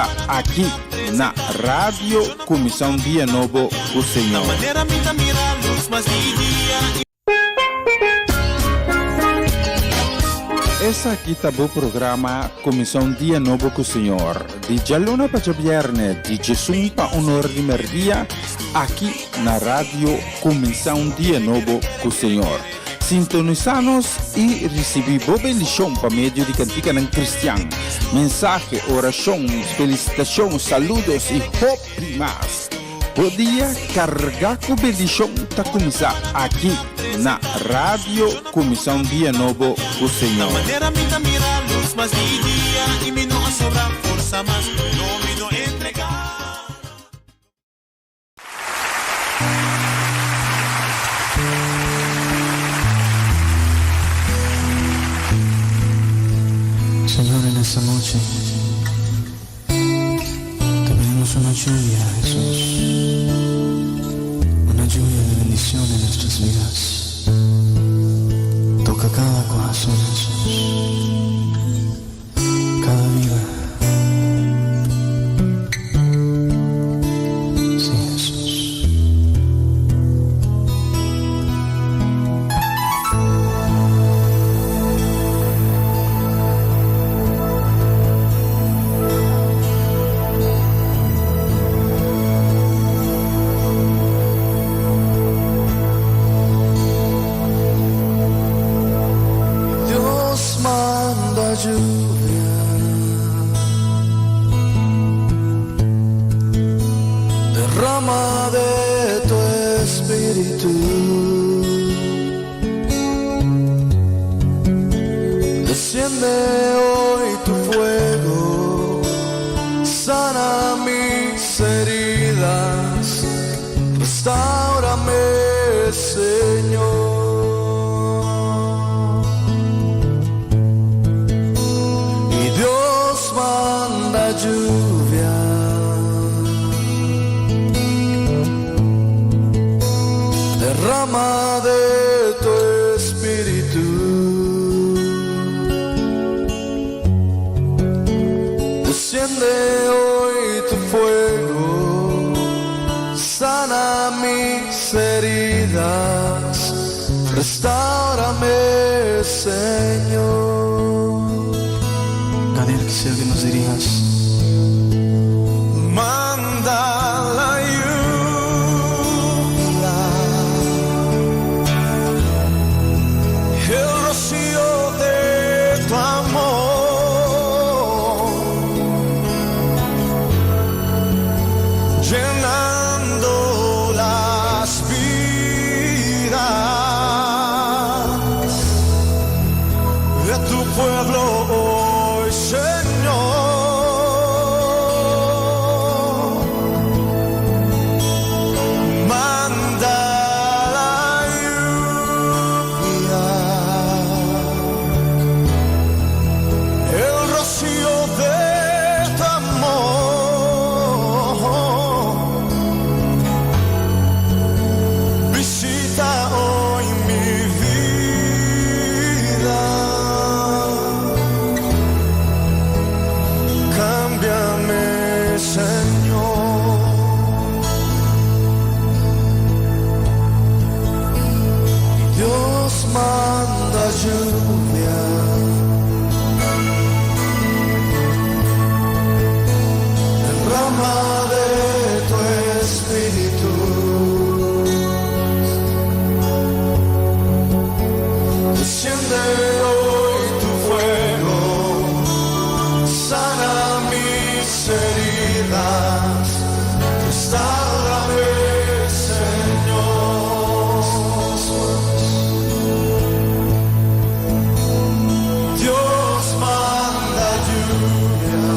Ta aki na Radio Cuminsa un Dia Nobo cu Señor. Esaki ta bo programa Cuminsa un Dia Nobo cu Señor, di djaluna pa djabierne, di djesun pa un or di merdia, aki na Radio Cuminsa un Dia Nobo cu Señor. Sintonisa nos i ricibi bo bendicion pa medio di canticanan cristian, mensahe, oracion, felicitacion, saludos i hopi mas. Bo dia carga cu bendicion ta cuminsa aki na Radio Cuminsa un Dia Nobo cu Señor. Señor, en esta noche te pedimos una lluvia, Jesús, una lluvia de bendición en nuestras vidas. Toca cada corazón, Jesús, cada vida. Sí, Jesús. Dios manda lluvia, derrama de tu espíritu. Desciende hoy tu fuego, sana mis heridas, restaurame, Señor. Y Dios manda lluvia, derrama de tu espíritu. Desciende hoy tu fuego, sana mis heridas, restaurame, Señor. Daniel, quisiera que nos dirijas. Manda la lluvia, el rocío de tu amor, llenando las vidas de tu pueblo hoy, Señor. Manda la lluvia, el rocío de tu amor. Visita hoy mi vida. Cámbiame, Señor. Dios manda lluvia. Derrama de tu espíritu. Desciende hoy tu fuego, sana mis heridas, restaurame, Señor. Dios manda lluvia,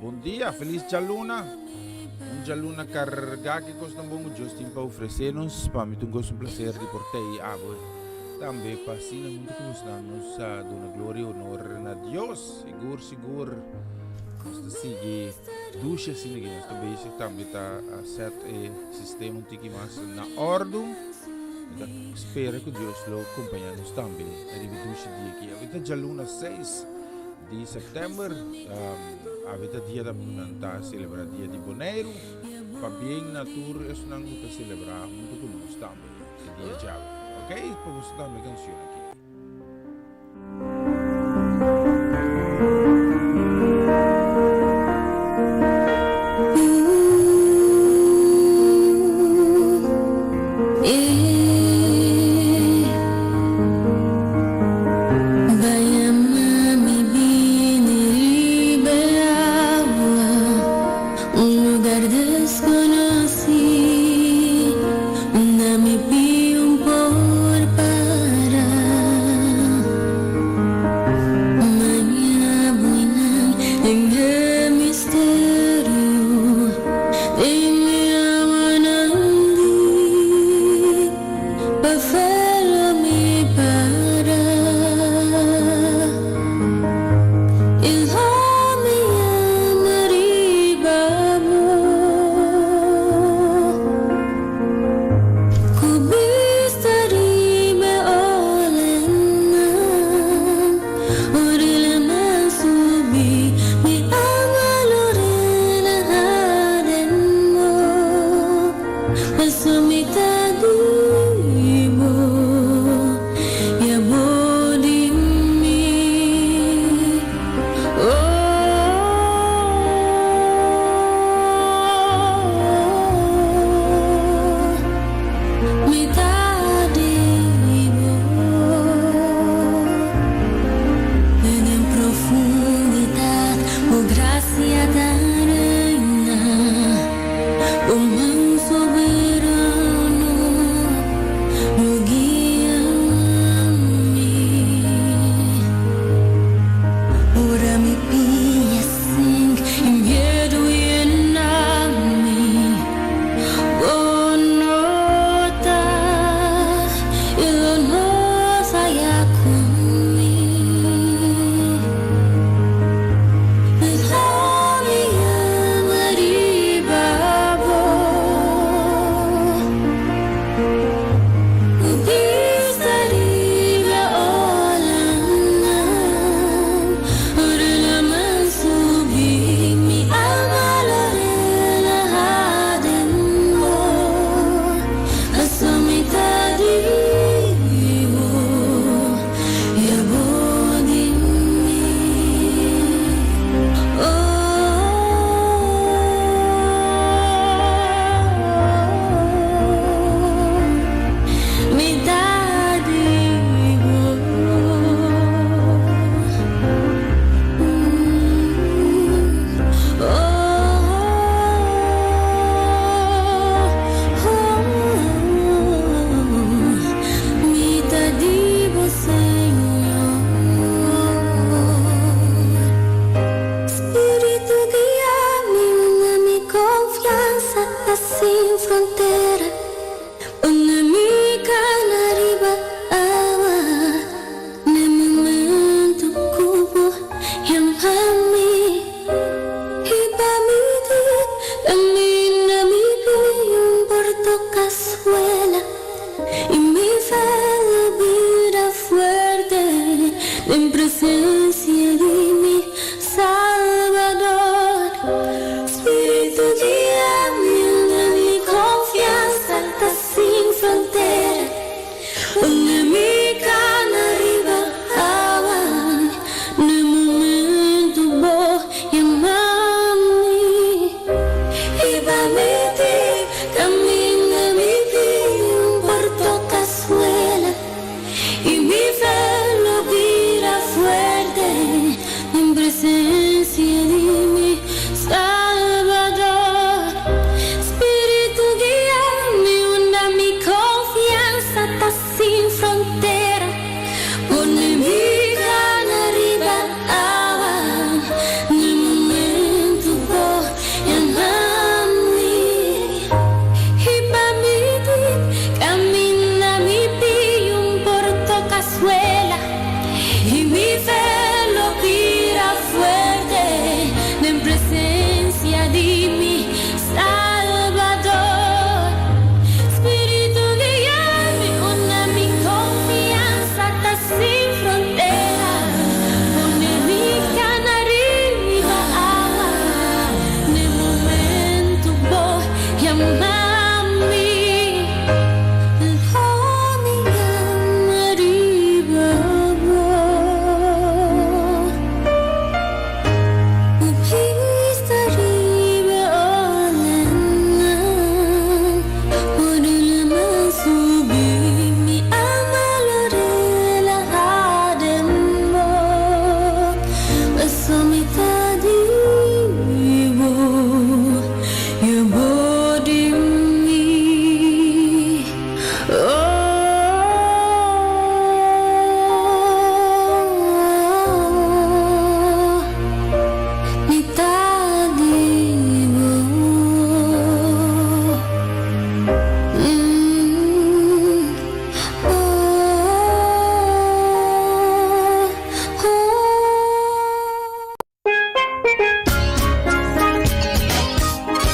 Bon dia, felis djaluna. Un djaluna kargá ku kosnan bon ku Dios tin pa ofresé nos. Pa mi ta un goso, un plaser di por ta ei abo tambe pa asina huntu ku bosnan nos a duna gloria i honor na Dios. Sigur, sigur nos ta sigui dushi asina ku nos ta bezig tambe ta set e sistema un tiki mas na òrdu. Mi ta spera ku Dios lo kompañá nos tambe riba e dushi dia aki. Awe ta djaluna seis di sèptèmber. Awe ta dia tambe ku nan ta selebrá Dia di Boneiru. Pabien na tur esnan ku ta selebrá huntu ku nos tambe e dia djawe. Ok, pa boso tambe e kanshon aki.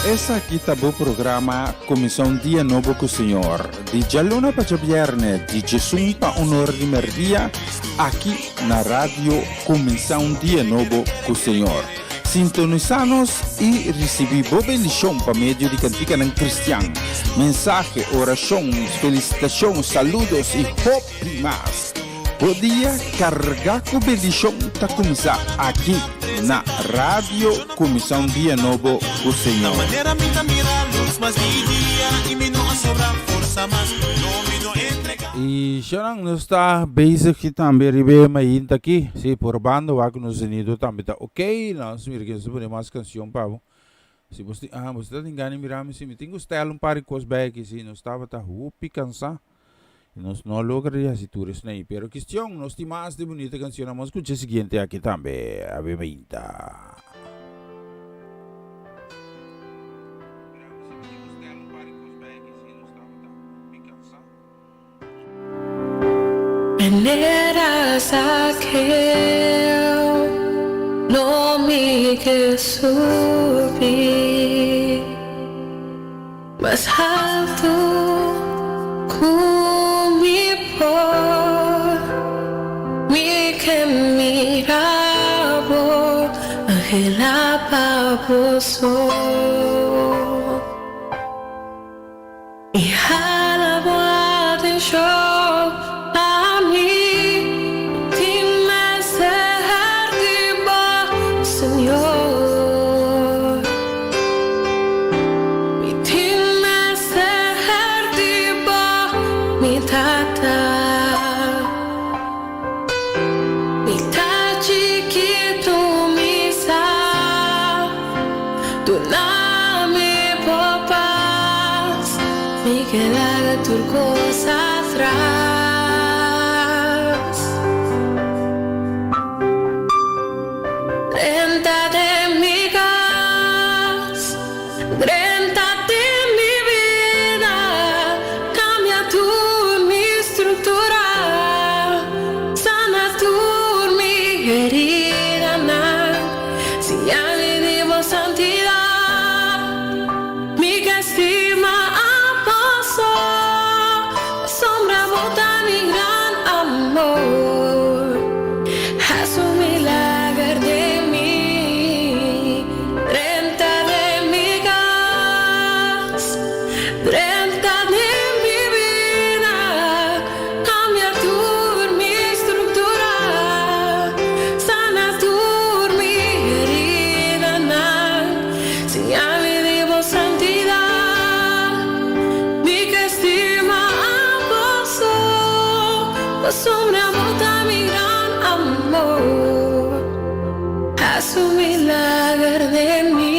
Esaki ta bo programa Kuminsá un Dia Nobo ku Señor, di djaluna pa djabièrnè di djesun pa un or di mèrdia, aki na Radio Kuminsá un Dia Nobo ku Señor. Sintonisá nos i risibí bo bendishon pa medio di kantikanan kristian, mensahe, orashon, felisitashon, saludos i hopi mas. Bo dia kargá ku bendishon ta kuminsá aki na Radio Kuminsá un Dia Nobo ku Señor. I shownan nos ta bezig ki tambe riba e mainta aki. Si, por banda wak nos sonido tambe ta ok. Nos mira ki nos ta pone mas kanshon pa bo. Si bos tin, ah, bos ta tin gana di mira mi, si mi tin ku stèl un par di kos bai aki, si nos tabata hopi kansá. Nos no logra di hasi tur esnei, pero kistion, nos tin mas di bunita cancionnan. Vamos escucha e siguiente aki tambe, Ave Mainta. Manera Zaqueo lo mi ke subi Mas haltu ku mi por. Mi ke mira bo, anhela pa bo so. Mi hala bo atenshon pa mi, mi tin mester di bo, Señor. Mi tin mester di bo, mi Tata. Mi ta chikitu, mi sa. Duna mi bo pas, mi ke laga tur kos atras. Drenta den mi kas, drenta den mi bida, kambia tur mi struktura, sana tur mi heridanan, siña mi di bo santidat, mi ke stima abo so, pasobra bo ta mi gran amor. Haz un milager den mi, drenta den mi kas, drenta den mi bida, kambia tur mi struktura, sana tur mi heridanan, siña mi di bo santidat, mi ke stima abo so. Pasobra bo ta mi gran amor, haz un milager den mi.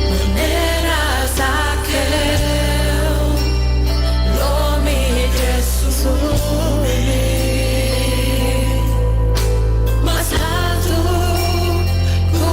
Manera Zaqueo lo mi ke subi mas haltu ku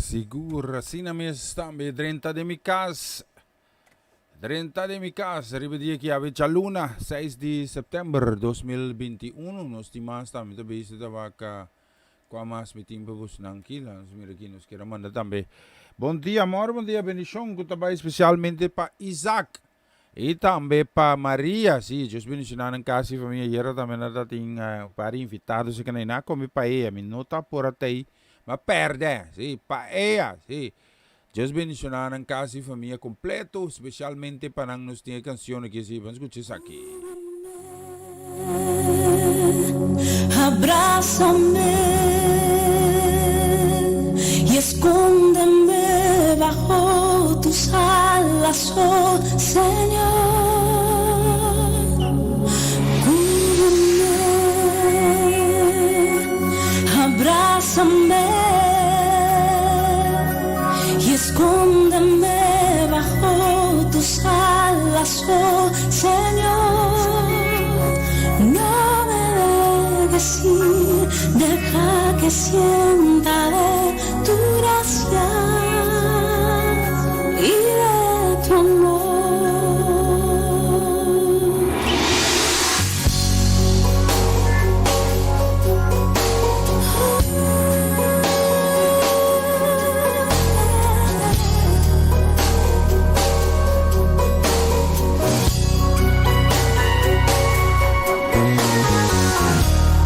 Sigur, asina mes tambe drenta den mi cas. Drenta den mi cas riba e dia ki awe djaluna, 6 di september 2021. Nos tin mas tambe ta bezig ta wak kua mas mi tin pa bosnan aki. Laat nos mira aki nos kier a manda tambe. Bon dia amor, bon dia bendicion ku ta bai specialmente pa Isaac. I tambe pa Maria, sí, Dios bendiciona nan casa y familia. Ayera tambe nan ta tin par invitado así que nan a come paella. Mi no ta por a tei, ma perde, sí, paella, sí. Dios bendiciona nan casa y familia completo, especialmente pa nan nos tin e cancion aki, sí, ban scucha esaki. Abrázame y escóndeme bajo tus alas, oh Señor. Cúbreme, abrázame y escóndeme bajo tus alas, oh Señor. No me dejes ir, deja que sienta de tu gracia y de tu amor.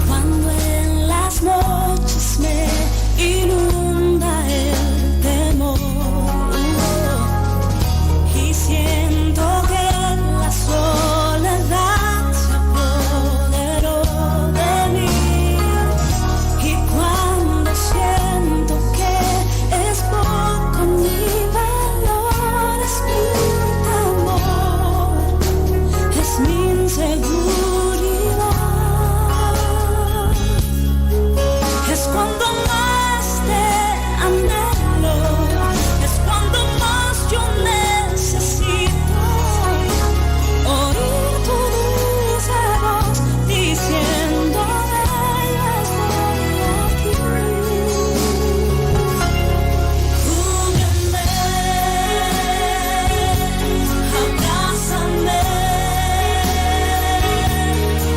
Cuando en las noches me inunda el temor y siento que la soledad se apoderó de mí y cuando siento que es poco mi valor, es mi temor, es mi inseguridad. Es cuando más te anhelo, es cuando más yo necesito oír tu dulce voz diciéndome yo estoy aquí. Cúbreme, abrázame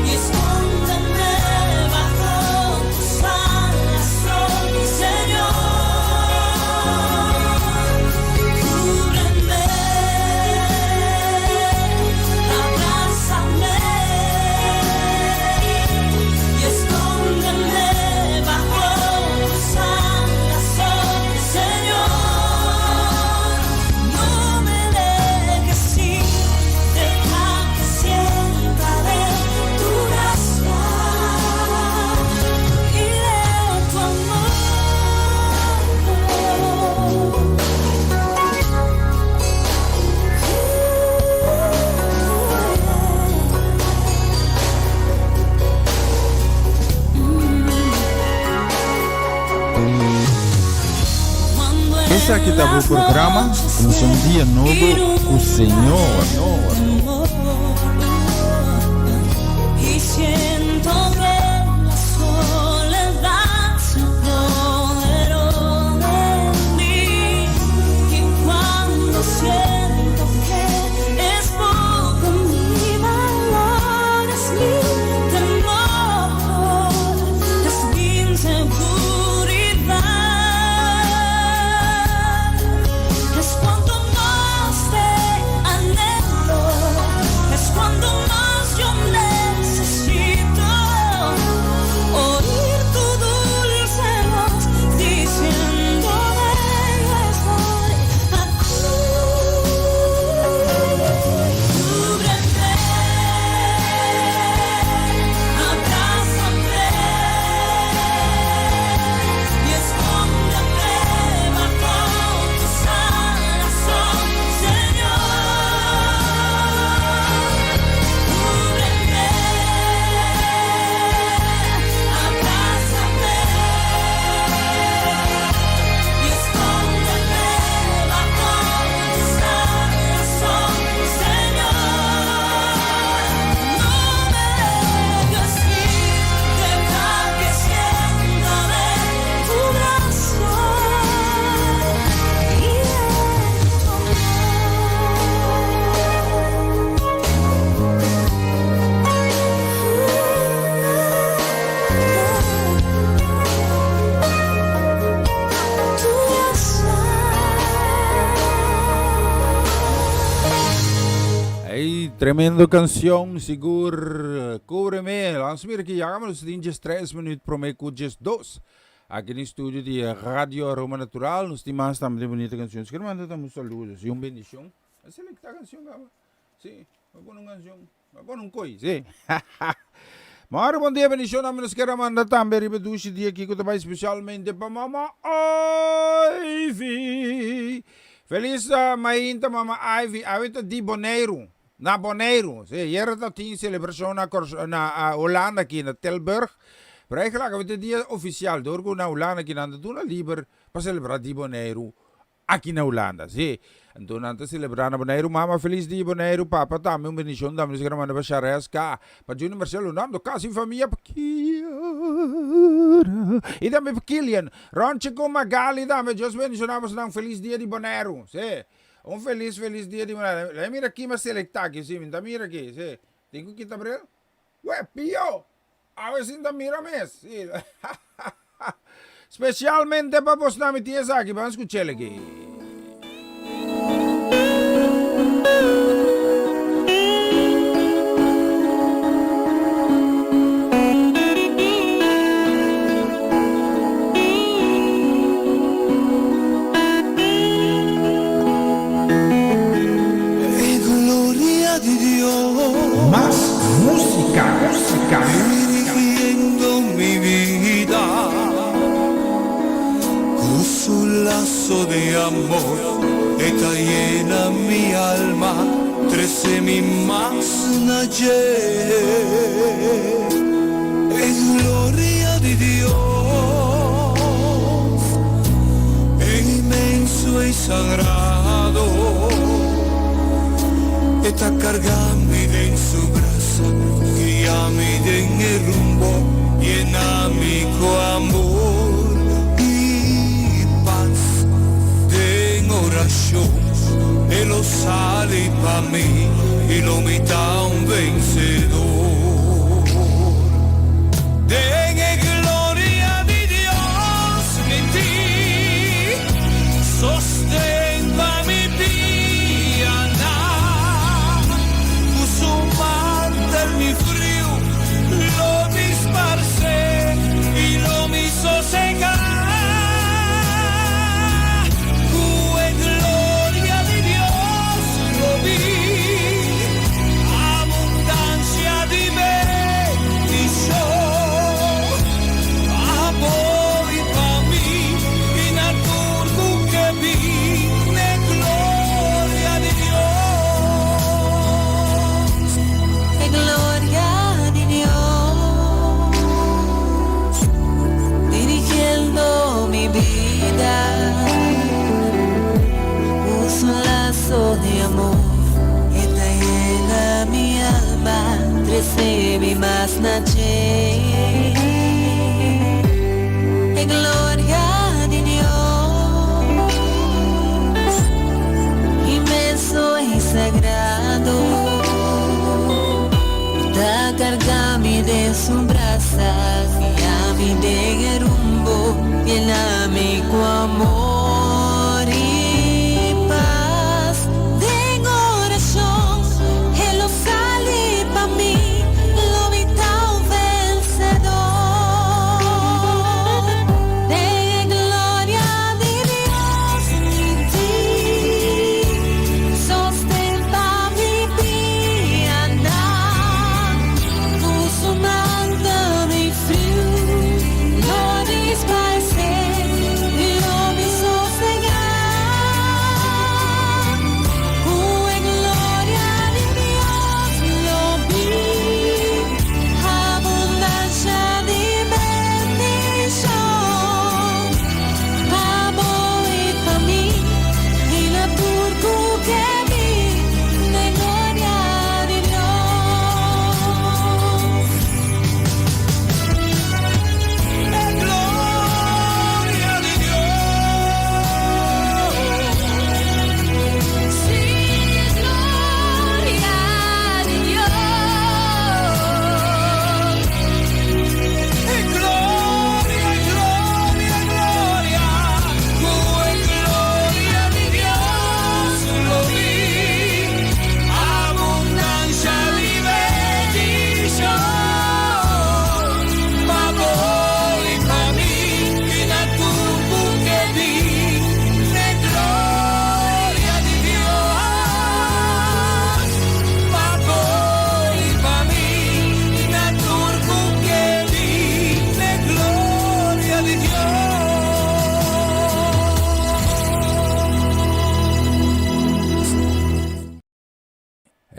y escóndeme bajo tus alas, oh mi Señor. Cúbreme, abrázame y escóndeme bajo tus alas, oh mi Señor. No me dejes ir, deja que sienta de tu gracia y de tu amor. Esaki ta bo programa Cuminsa un Dia Nobo cu Señor. Y siento que la soledad se apoderó de mí. Y cuando siento que es poco mi valor, es mi temor, es mi inseguridad. Es cuanto más te anhelo. Tremendo cancion, sigur. Cúbreme. Lans mira ki ya nos tin djes 3 minuut prome ku djes 2. Aki den studio di Radio Aroma Natural nos tin mas tambe bonita cancion. Si manda tambe un saludo, si un bendicion. A selecta cancion caba. Si, va pone un cancion. Va pone un koi, si. Mari bon dia bendicion tambe nos kier a manda tambe riba dushi dia aki ku ta bai specialmente pa mama Ivy. Feliz mainta mama Ivy, awe ta di Boneiru, na Boneiru, si, yera ta tin celebracion na Kòrsou, na Hulanda aki na Tilburg, pero eigenlijk awe ta dia oficial dor ku na Hulanda aki nan ta duna liber pa celebra di Boneiru aki na Hulanda, si. Anto nan ta celebra na Boneiru, mama feliz dia Boneiru, papa tambe un bendicion tambe nos kier a manda pa Shareska, pa Junior Marcelo Nando, casi famia pa Kiara y tambe pa Kilian, Ronchi cu Magali tambe, Dios bendiciona bosonan, feliz dia di Boneiru, si. Un feliz feliz dia di Boneiru. Lei mira ki mi a selecta aki, si, mi ta mira aki, si. Tin cu kita bril? Wee, pio! Awe sin ta mira mes, si. Specialmente pa bosnan mi tin esaki, ban scuchel aki. E gloria di Dios. Mas musica, musica. Dirigiendo mi vida cu su lazo de amor e ta yena mi alma trece mi mas na dje e gloria di Dios e inmenso y sagrado e ta carga mi den su brasa guia mi den e rumbo yena mi cu amor y paz den oracion e lo sali pa mi y lo mi ta un vencedor den e gloria di Dios mi tin sosten pa mi pianan cu su mantel mi friu lo disparce y lo mi sosega cu e gloria di Dios lo bin abundancia di bendicion pa bo y pa mi y na tur cu ke bin n'e gloria di Dios. E gloria di Dios dirigiendo mi bida Puso un lazo de amor E ta yena mi alma Trece mi mas na dje E gloria di Dios Inmenso y sagrado Ta carga mi den su brasa Guia mi den e rumbo Yena mi cu amor y paz Den oracion E lo sali pa mi Lo mi ta un vencedor Den.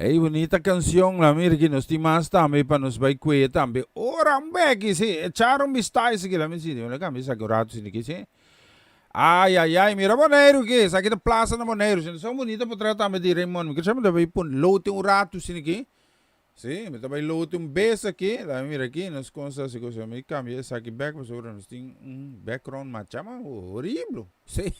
Ey bunita cancion la mira ki nos tin mas tambe pa nos bay cuye tambe ora un beki si echar un bistazo ki la mi si mi cambia esaki un rato si ki si ay ay ay mira Boneiru ki esaki ta plaza na Boneiru si son bunita potrèt tambe di Raymond mi kier mi ta bay pon lote un rato si ki si mi ta bay lote un bes aki la mi mira ki nos consta si cosa mi cambia esaki bek pasobra nos tin un background macha horiblo si.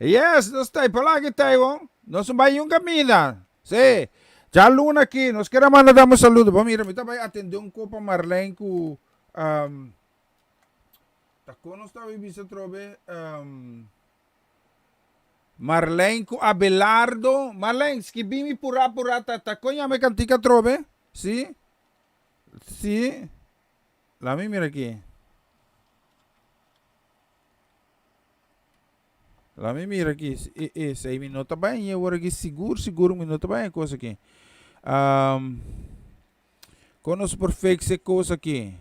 Yes, nos ta por aki Taiwo. Nos no bai un caminda. Sí. Djaluna aki, nos kere manda dam un saludo. Bo mira, mi ta bai atende un kopa Marlene ku um, ta kon nos ta bai bisa atrobe? Um, Marlene ku Abelardo. Marlene, skibi mi purá purá ta ta kon yama e kantika atrobe? Sí? Sí? Lami mira aki. Laat mi mira aki. E, e, sei mi no ta bai en awor aki. Sigur, sigur mi no ta bai en kos aki. Um, kon nos por fix e kos aki?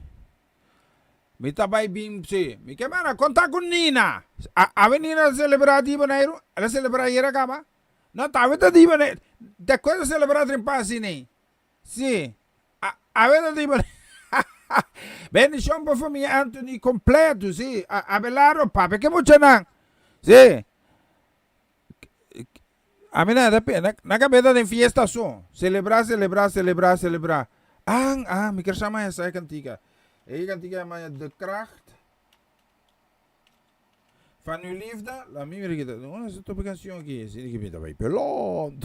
Mi ta bai bin, si. Mi ke mara konta ku Nina. A, awe Nina a celebra di Boneiru? El a celebra ayer a kaba? No, ta awe ta di Boneiru. Despues a celebra trimpa asina. Sí. A, awe ta di Boneiru. Bendishon pa famia Anthony kompleto, sí. A, Abelardo, papia ke muchanan. Sí. Ami na ta na, na kabeta den fiesta so. Selebrá, selebrá, selebrá, selebrá. Ah, ah, mi ker sa maña sa e kantika. E kantika yama De Kracht van uw liefde. La mi mira kita. Unda sa tope canción aki? Si di mi ta bai pelon.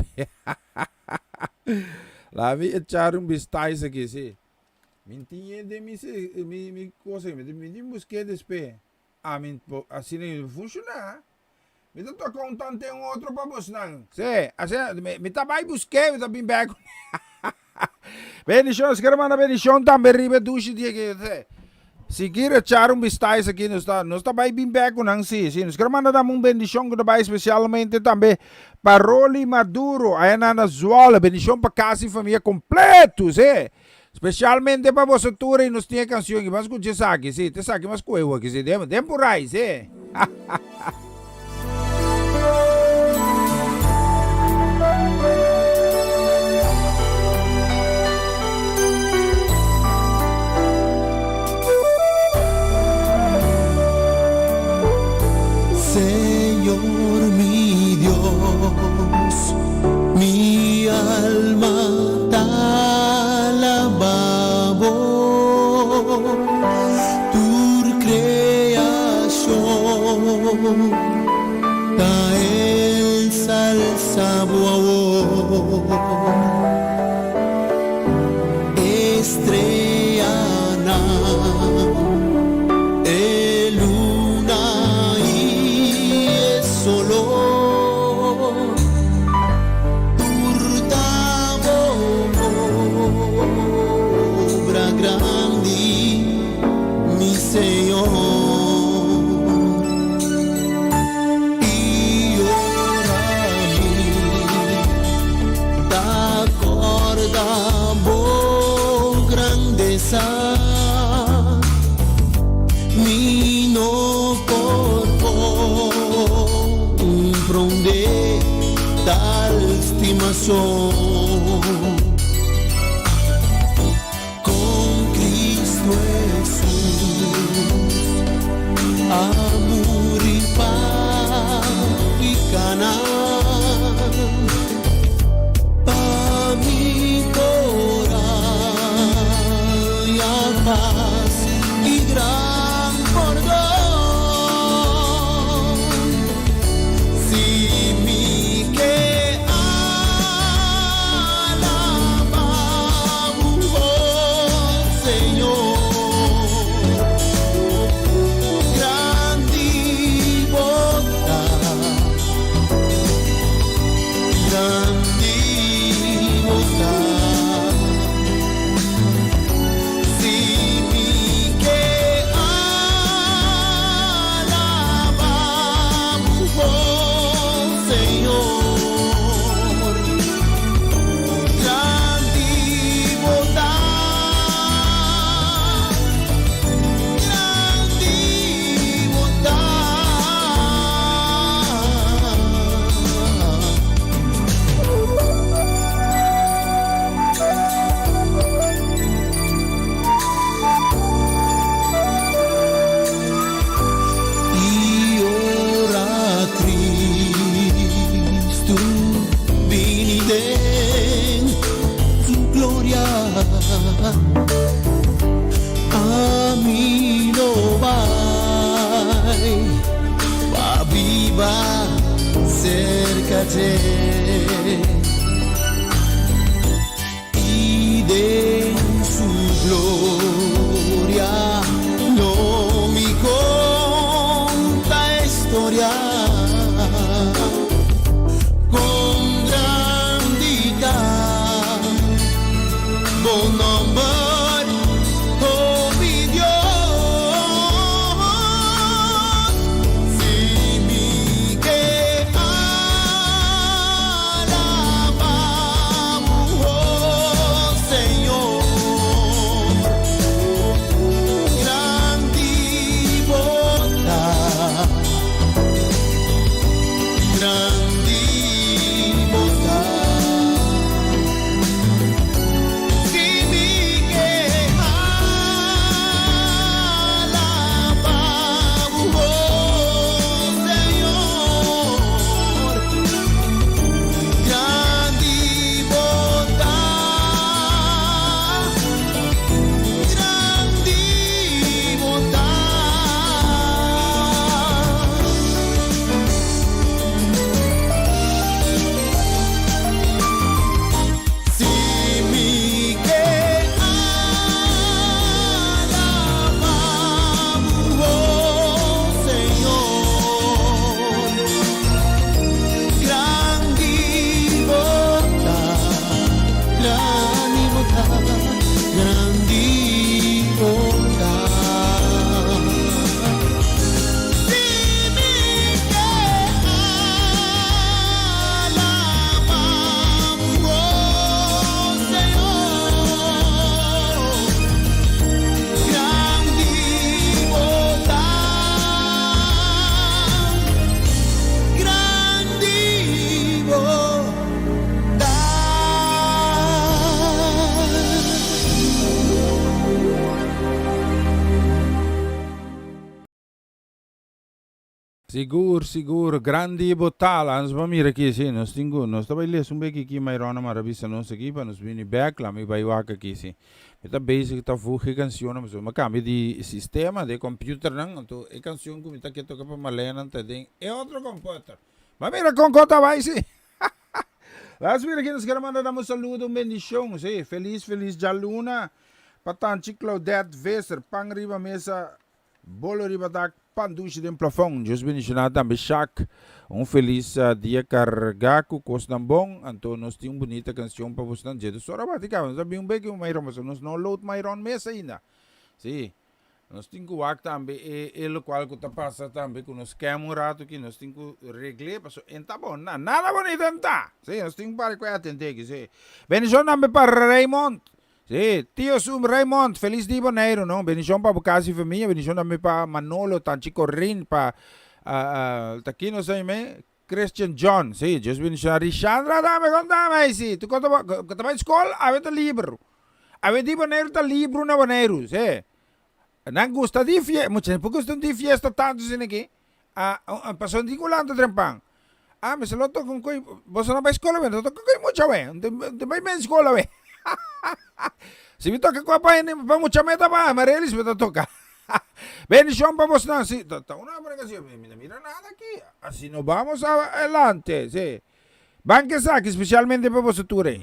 La mi echar un bistais aki, si. Mi tin den mi mi mi cosa, mi mi tin busqué despe. A mi asina mi funciona. Mi ta toca un tante un otro pa bosnan. Si, asina mi mi ta bai busqué, mi ta bin bek. Bendicion, nos quiere manda bendicion tambe riba e dushi di aki. Si. Si kier echar un bistais aki, nos ta, nos ta bai bin bek ku nan, si, si. Nos quiere manda tambe un bendicion ku ta bai especialmente tambe pa Rolly Maduro, aya na na Zwolle. Bendicion pa kas i famia kompleto, si. Specialmente pa boso tur i nos tin e cancion aki. Ban scucha esaki, si. Ta esaki mas cuehu aki, si. Den, den por ai, si. Señor mi Dios, mi alma ta alaba bo, tur creacion ta ensalsa bo awor. Estreanan, e luna i e solo, tur ta bo obra grandi, mi Señor. I ora mi ta corda bo grandeza, mi no por comprende tal stimacion. Con Cristo Jesús a muri pa picanan, pa mi por haya paz y gran pordon. Si mi ke alaba. dje. I den su gloria lo mi konta e storia kon grandi ta bo nòmber, o mi Dios. Si mi ke alabá bo, oh Señor, grandi bo ta, grandi bo ta. Si mi ke alabá bo, oh Señor, grandi bo ta, grandi bo ta. Si mi ke alabá bo, oh Señor, grandi bo ta, grandi bo ta, grandi bo ta. Si mi ke alabá bo, oh Señor, grandi bo ta, grandi bo ta. Sigur, sigur, grandi bo ta. Laga nos ban mira aki, si, nos tin ku, nos ta bai lesa un beki aki, Mayrona mara bisa nos aki pa nos bini bek, laga mi bai wak aki, si. Mi ta bezig ta voeg e kanshonnan, pasobra mi a kambia di sistema, di e computernan, anto e kanshon ku mi ta ke toka pa Marlena ta den e otro computer. Ban mira kon kon ta bai, si. Laga nos mira aki, nos kere manda dam un saludo, un bendishon, si. Felis, felis djaluna pa Tanchi Claudette Visser, pan riba mesa. Bolo riba dak, pan dushi den plafon. Dios bendiciona tambe Shak. Un felis dia carga cu cosnan bon. Anto nos tin un bunita cancion pa bosnan. Dje dos ora bati caba. Nos a bin un beki cu Mayron pasobra nos no load Mayron mes ainda. Si. Nos tin cu wak tambe e e locual cu ta pasa tambe cu nos kem un rato aki. Nos tin cu regle pasobra en ta bon. Na nada bonito en ta. Si. Nos tin cu para cu e atende aki. Si. Bendicion tambe pa Raymond. Sí, Tio Sum Raymond, felis di Boneiru, no? Bendicion pa bo casa y famia, bendicion tambe pa Manolo, Tanchi Corin, pa ta ki nos ta yam'e? Christian John, sí, Dios bendiciona Rishandra tambe, kon ta mei, sí, tu kon ta bo ta bai skol, awe ta liber, awe di Boneiru ta libru na Boneiru, sí, nan gusta di fiesta, mucha por gusta di fiesta tantu asina aki? Ah, pasobra di ku lanta trempan. Ah, mester lo toka un koi, boso no bai skola awe, no toka koi mucha awe, no te bai men skola awe. Si mi toka koi pa hende, pa mucha meta pa Amarelis mi ta toka. Bendishon pa bosnan, si, ta, ta una buena canción, mi no mira nada aki, asi no vamos adelante, si. Ban ke esaki spesialmente pa boso tur ei.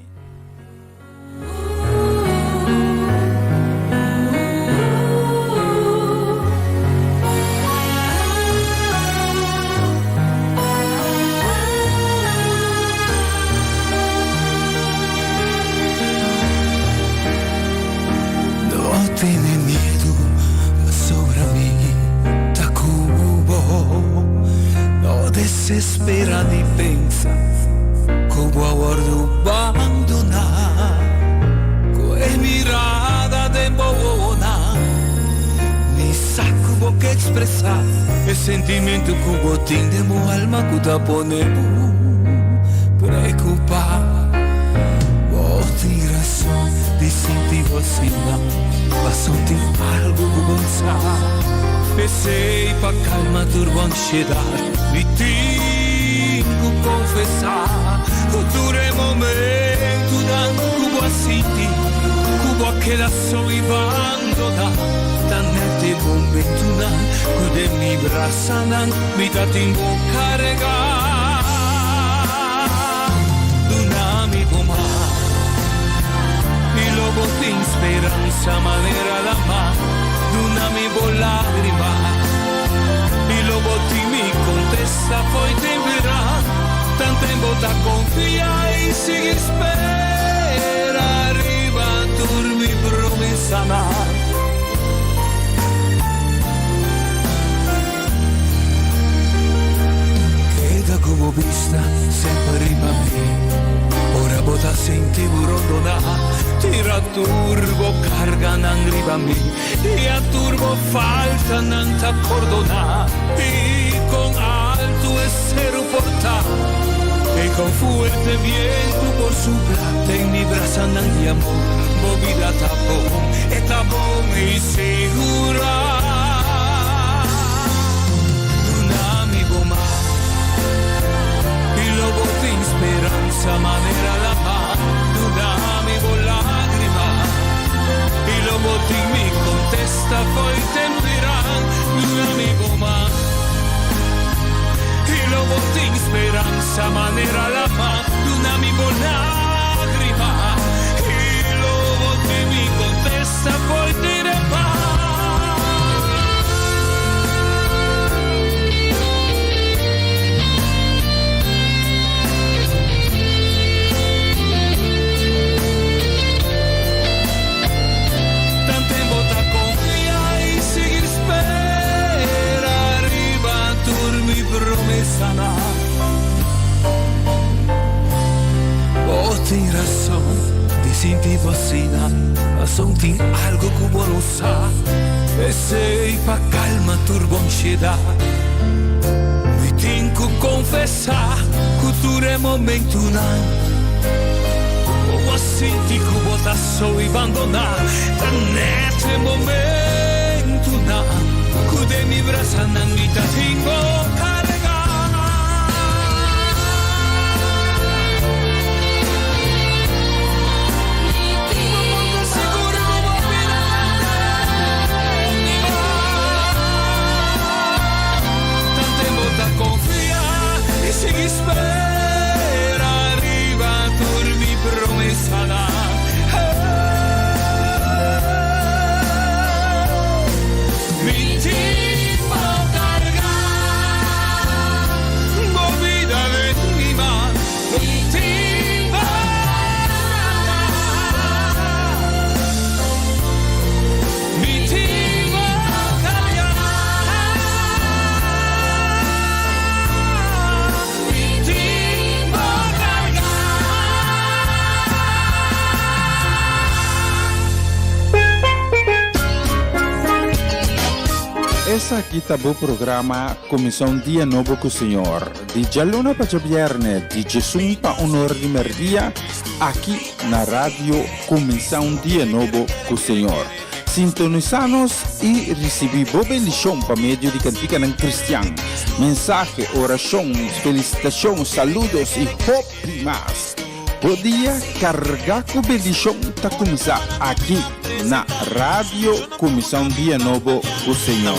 No tene miedu pasobra mi ta ku bo. No desespera ni pensa ku bo a wòrdu bandoná. Ku e mirada den bo wowonan mi sa ku bo ke ekspresá e sentimentu ku bo tin den bo alma ku ta pone bo preokupá. Bo tin rason di sinti bo asina, pasobra tin algu ku bo sa. P'esei pa kalma tur bo ansiedat mi tin ku konfesá ku tur e momentunan ku bo a sinti ku bo a keda so i bandoná ta nèt e momentunan ku den mi brasanan mi ta tin bo karegá. bo tin speransa manera lama Duna mi bo lagrima I lo bo tin mi contesta fo'i tempera Tanten bo ta confia i sigui spera Riba tur mi promesanan. Keda ku bo bista semper riba mi Ora bo ta sinti bo rondoná Tira tur bo karganan riba mi I a tur bo faltanan ta pordoná I kon altu e seru por ta I kon fuerte bientu por supla Den mi brasanan di amor Bo bida ta bon, e ta bon i sigurá. Duna mi bo man i lo bo tin speransa manera lama. Duna mi bo lágrima i lo bo tin mi kontesta fo'i temperan. Duna mi bo man i lo bo tin speransa manera lama. Duna mi bo lágrima i lo bo tin mi kontesta fo'i temperan. Tanten bo ta confia y sigui spera riba tur mi promesanan. Bo tin razon di sinti bo asina, pasobra tin algo cu bo no sa. Esey pa calma tur bo ansiedad. Mi tin cu confesa cu tur e momentunan cu bo a sinti cu bo ta so y bandona, ta net e momentunan cu den mi brasanan mi ta tin bo carga. Tanten bo ta confia y sigui spera riba tur mi promesanan. Mi tin bo carga, bo bida den mi man. Mi tin bo carga. Mi tin bo carga. Mi tin bo carga. Esaki ta bo programa Cuminsa un Dia Nobo cu Señor, di djaluna pa djabierne, di djesun pa un or di merdia, aki na Radio Cuminsa un Dia Nobo cu Señor. Sintonisa nos y ricibi bo bendicion pa medio di canticanan cristian, mensahe, oracion, felicitacion, saludos y hopi mas. Bo dia carga cu bendicion ta cuminsa aki na Radio Cuminsa un Dia Nobo cu Señor.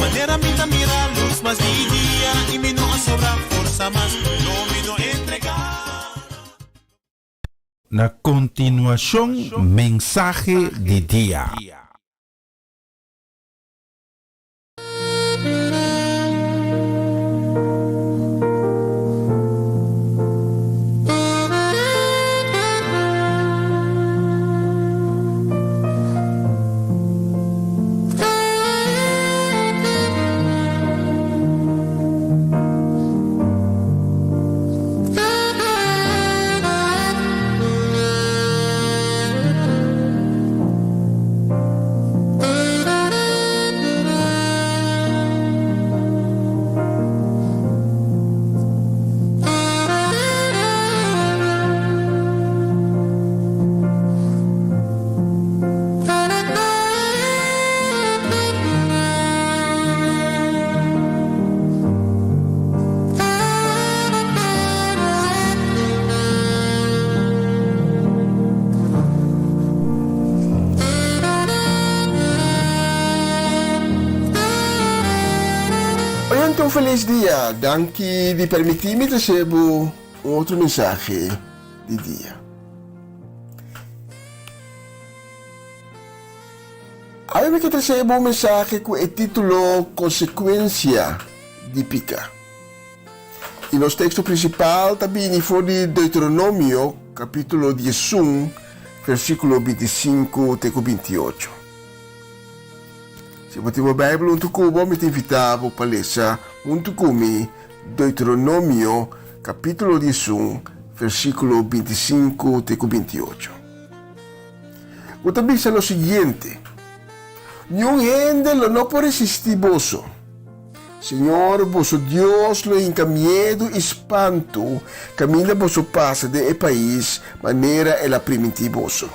Na continuacion mensahe di dia. Oyente un feliz dia, danki di permiti mi trece bo un otro mensahe di dia. Awe mi ke trese bo un mensahe ku e título Konsekuensia di Pika. I nos teksto prinsipal ta bini for di Deuteronomio kapítulo 11, versíkulo 25 te ku 28. Si bo tin bo Beibel huntu ku bo, mi ta invitá bo pa lesa huntu ku mi Deuteronomio kapítulo 11, versíkulo 25 te ku 28. Ku ta bisa lo siguiente, Niun hende lo no por resistí boso. Señor boso Dios lo hinka miedu i spantu kaminda boso pasa den e pais manera el a primintí boso.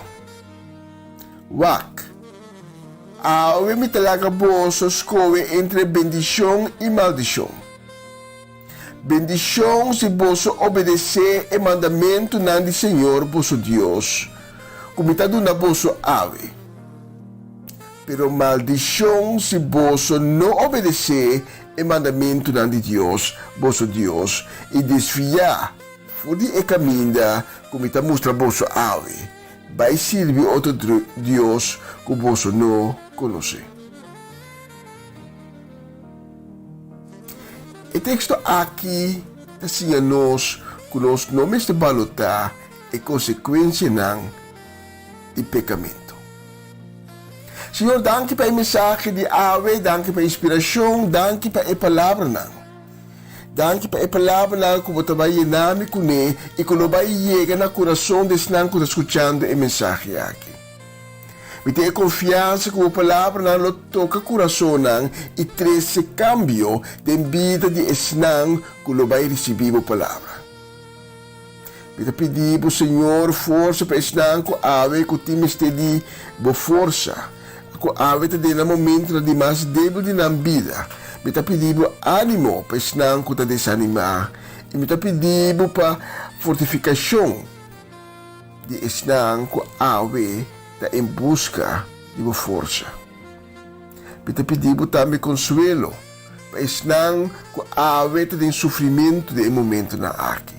Wak, awe mi ta laga boso skohe entre bendishon i maldishon. Bendishon si boso obedesé e mandamentunan di Señor boso Dios, ku mi ta duna boso awe. Pero maldishon si boso no obedesé e mandamentunan di Dios, boso Dios, i desviá for di e kaminda ku mi ta mustra boso awe, bai sirbi otro dios ku boso no konosé. E teksto aki ta siña nos ku nos no mester balotá e konsekuensianan di pekamentu. Señor, danki pa e mensahe di awe, danki pa e inspirashon, danki pa e palabranan. Danki pa e palabranan ku bo ta bai yena mi kuné i ku lo bai yega na kurason di esnan ku ta skuchando e mensahe aki. Mi tin e konfiansa ku bo palabranan lo toka kurasonnan i trese kambio den bida di esnan ku lo bai risibí bo palabra. Mi ta pidi bo, Señor, forsa pa esnan ku awe ku tin mester di bo forsa, ku awe ta den nan momentonan di mas débil di nan bida. Mi ta pidi bo ánimo pa esnan ku ta desanimá, i mi ta pidi bo pa fortifikashon. Di esnan ku awe ta en buska di bo forsa. Mi ta pidi bo tambe konsuelo pa esnan ku awe ta den sufrimentu den e momentunan aki.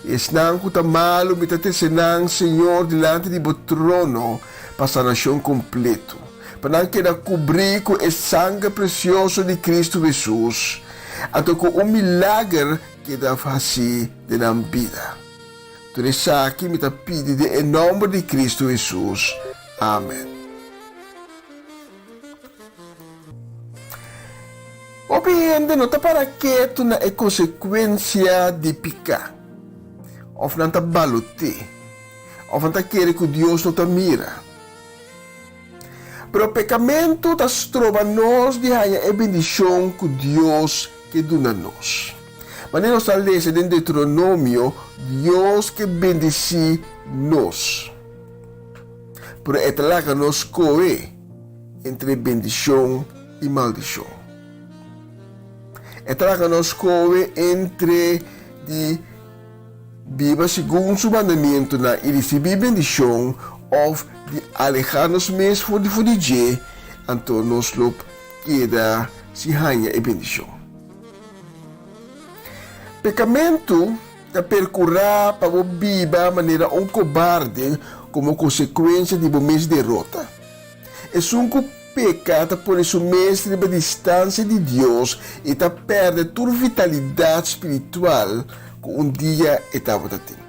I esnan ku ta malu mi ta trese nan, Señor, dilanti di bo trono pa sanashon kompletu, pa nan keda kubrí ku e sanger presioso di Kristu Hesus, anto ku un milager Keda fasi den nan bida. Tur esaki mi ta pidi den e nomber di Cristo Hesus. Amen. Hopi hende no ta para ketu na e konsekuensia di piká, òf nan ta balot'é, òf nan ta kere ku Dios no ta mira. Pero pekamentu ta stroba nos di haña e bendishon ku Dios ke duna nos. Manera nos ta lesa den Deuteronomio, Dios ke bendisí nos. Pero e ta laga nos skohe entre bendishon i maldishon. E ta laga nos skohe entre di Biba segun su mandamentunan i risibí bendishon òf di alehá nos mes for di for di dje, anto nos lo keda sin haña e bendishon. Pekamentu ta perkurá pa bo biba manera un kobarde komo konsekuensia di bo mes derota. Esun ku peka ta pone su mes riba distansia di Dios i ta pèrdè tur vitalidat spiritual ku un dia e tabata tin.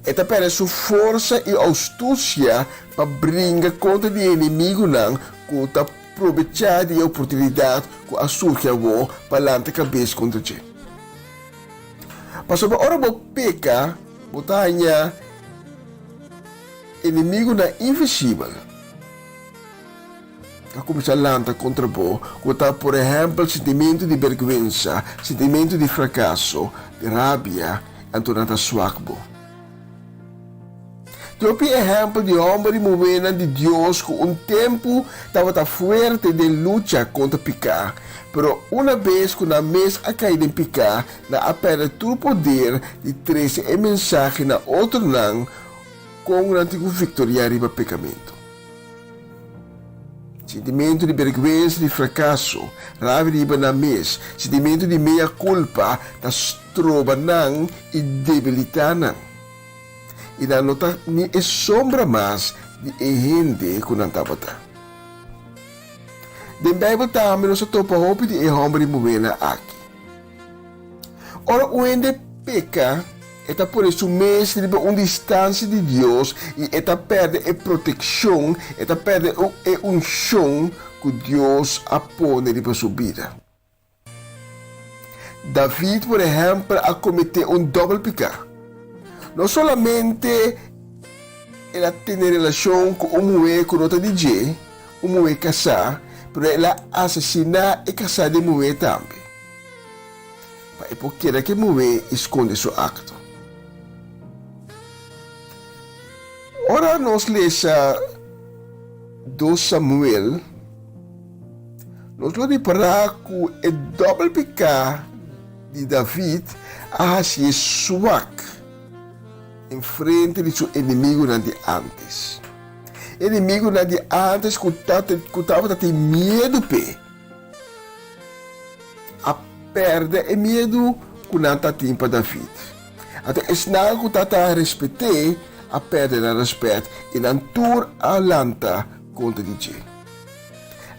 E ta pèrdè su forsa i oustusia pa bringa kontra di e enemigunan ku ta probechá di e oportunidat ku a surgi awor pa lanta kabes kontra dje. Pasobra ora bo peka, bo ta haña. Enemigunan invisibel ta kuminsá lanta kontra bo, ku ta por ehèmpel sintimentu di bèrgwensa, sintimentu di frakaso, di rabia, anto nan ta swak bo. Tin hopi ehèmpel di hòmber i muhénan di Dios ku un tempu tabata fuerte den lucha kontra piká, pero una bes ku nan mes a kai den piká, nan a pèrdè tur poder di trese e mensahe na otronan Kon nan tin ku viktoriá riba pekamentu? Sintimentu di bèrgwensa di frakaso, rabia riba nan mes, sintimentu di mea kulpa ta stroba nan i debilitá nan. I nan no ta ni e sombra mas di e hende ku nan tabata. Den Beibel tambe nos ta topa hopi di e hòmber i muhénan aki. Ora un hende peka, e ta pone su mes riba un distansia di Dios i e ta pèrdè e protekshon, e ta pèrdè e unshon ku Dios a pone riba su bida. David, por ehèmpel, a kometé un dòbel piká. No solamente el a tene relashon ku un muhé ku no ta di dje, un muhé kasá, pero el a asesiná e kasá di e muhé tambe. Pa e por keda ku e muhé i skonde su akto. Ora nos lesa Dos Samuel, Nos lo ripará ku e dòbel piká di David a hasié swak en frente di su enemigunan di ántes. E enemigunan di ántes ku tabata tin miedu p'e, a pèrdè e miedu ku nan ta tin pa David. Anto esnan ku tabata respet'é a pèrdè nan rèspèt i nan tur a lanta kontra di dje.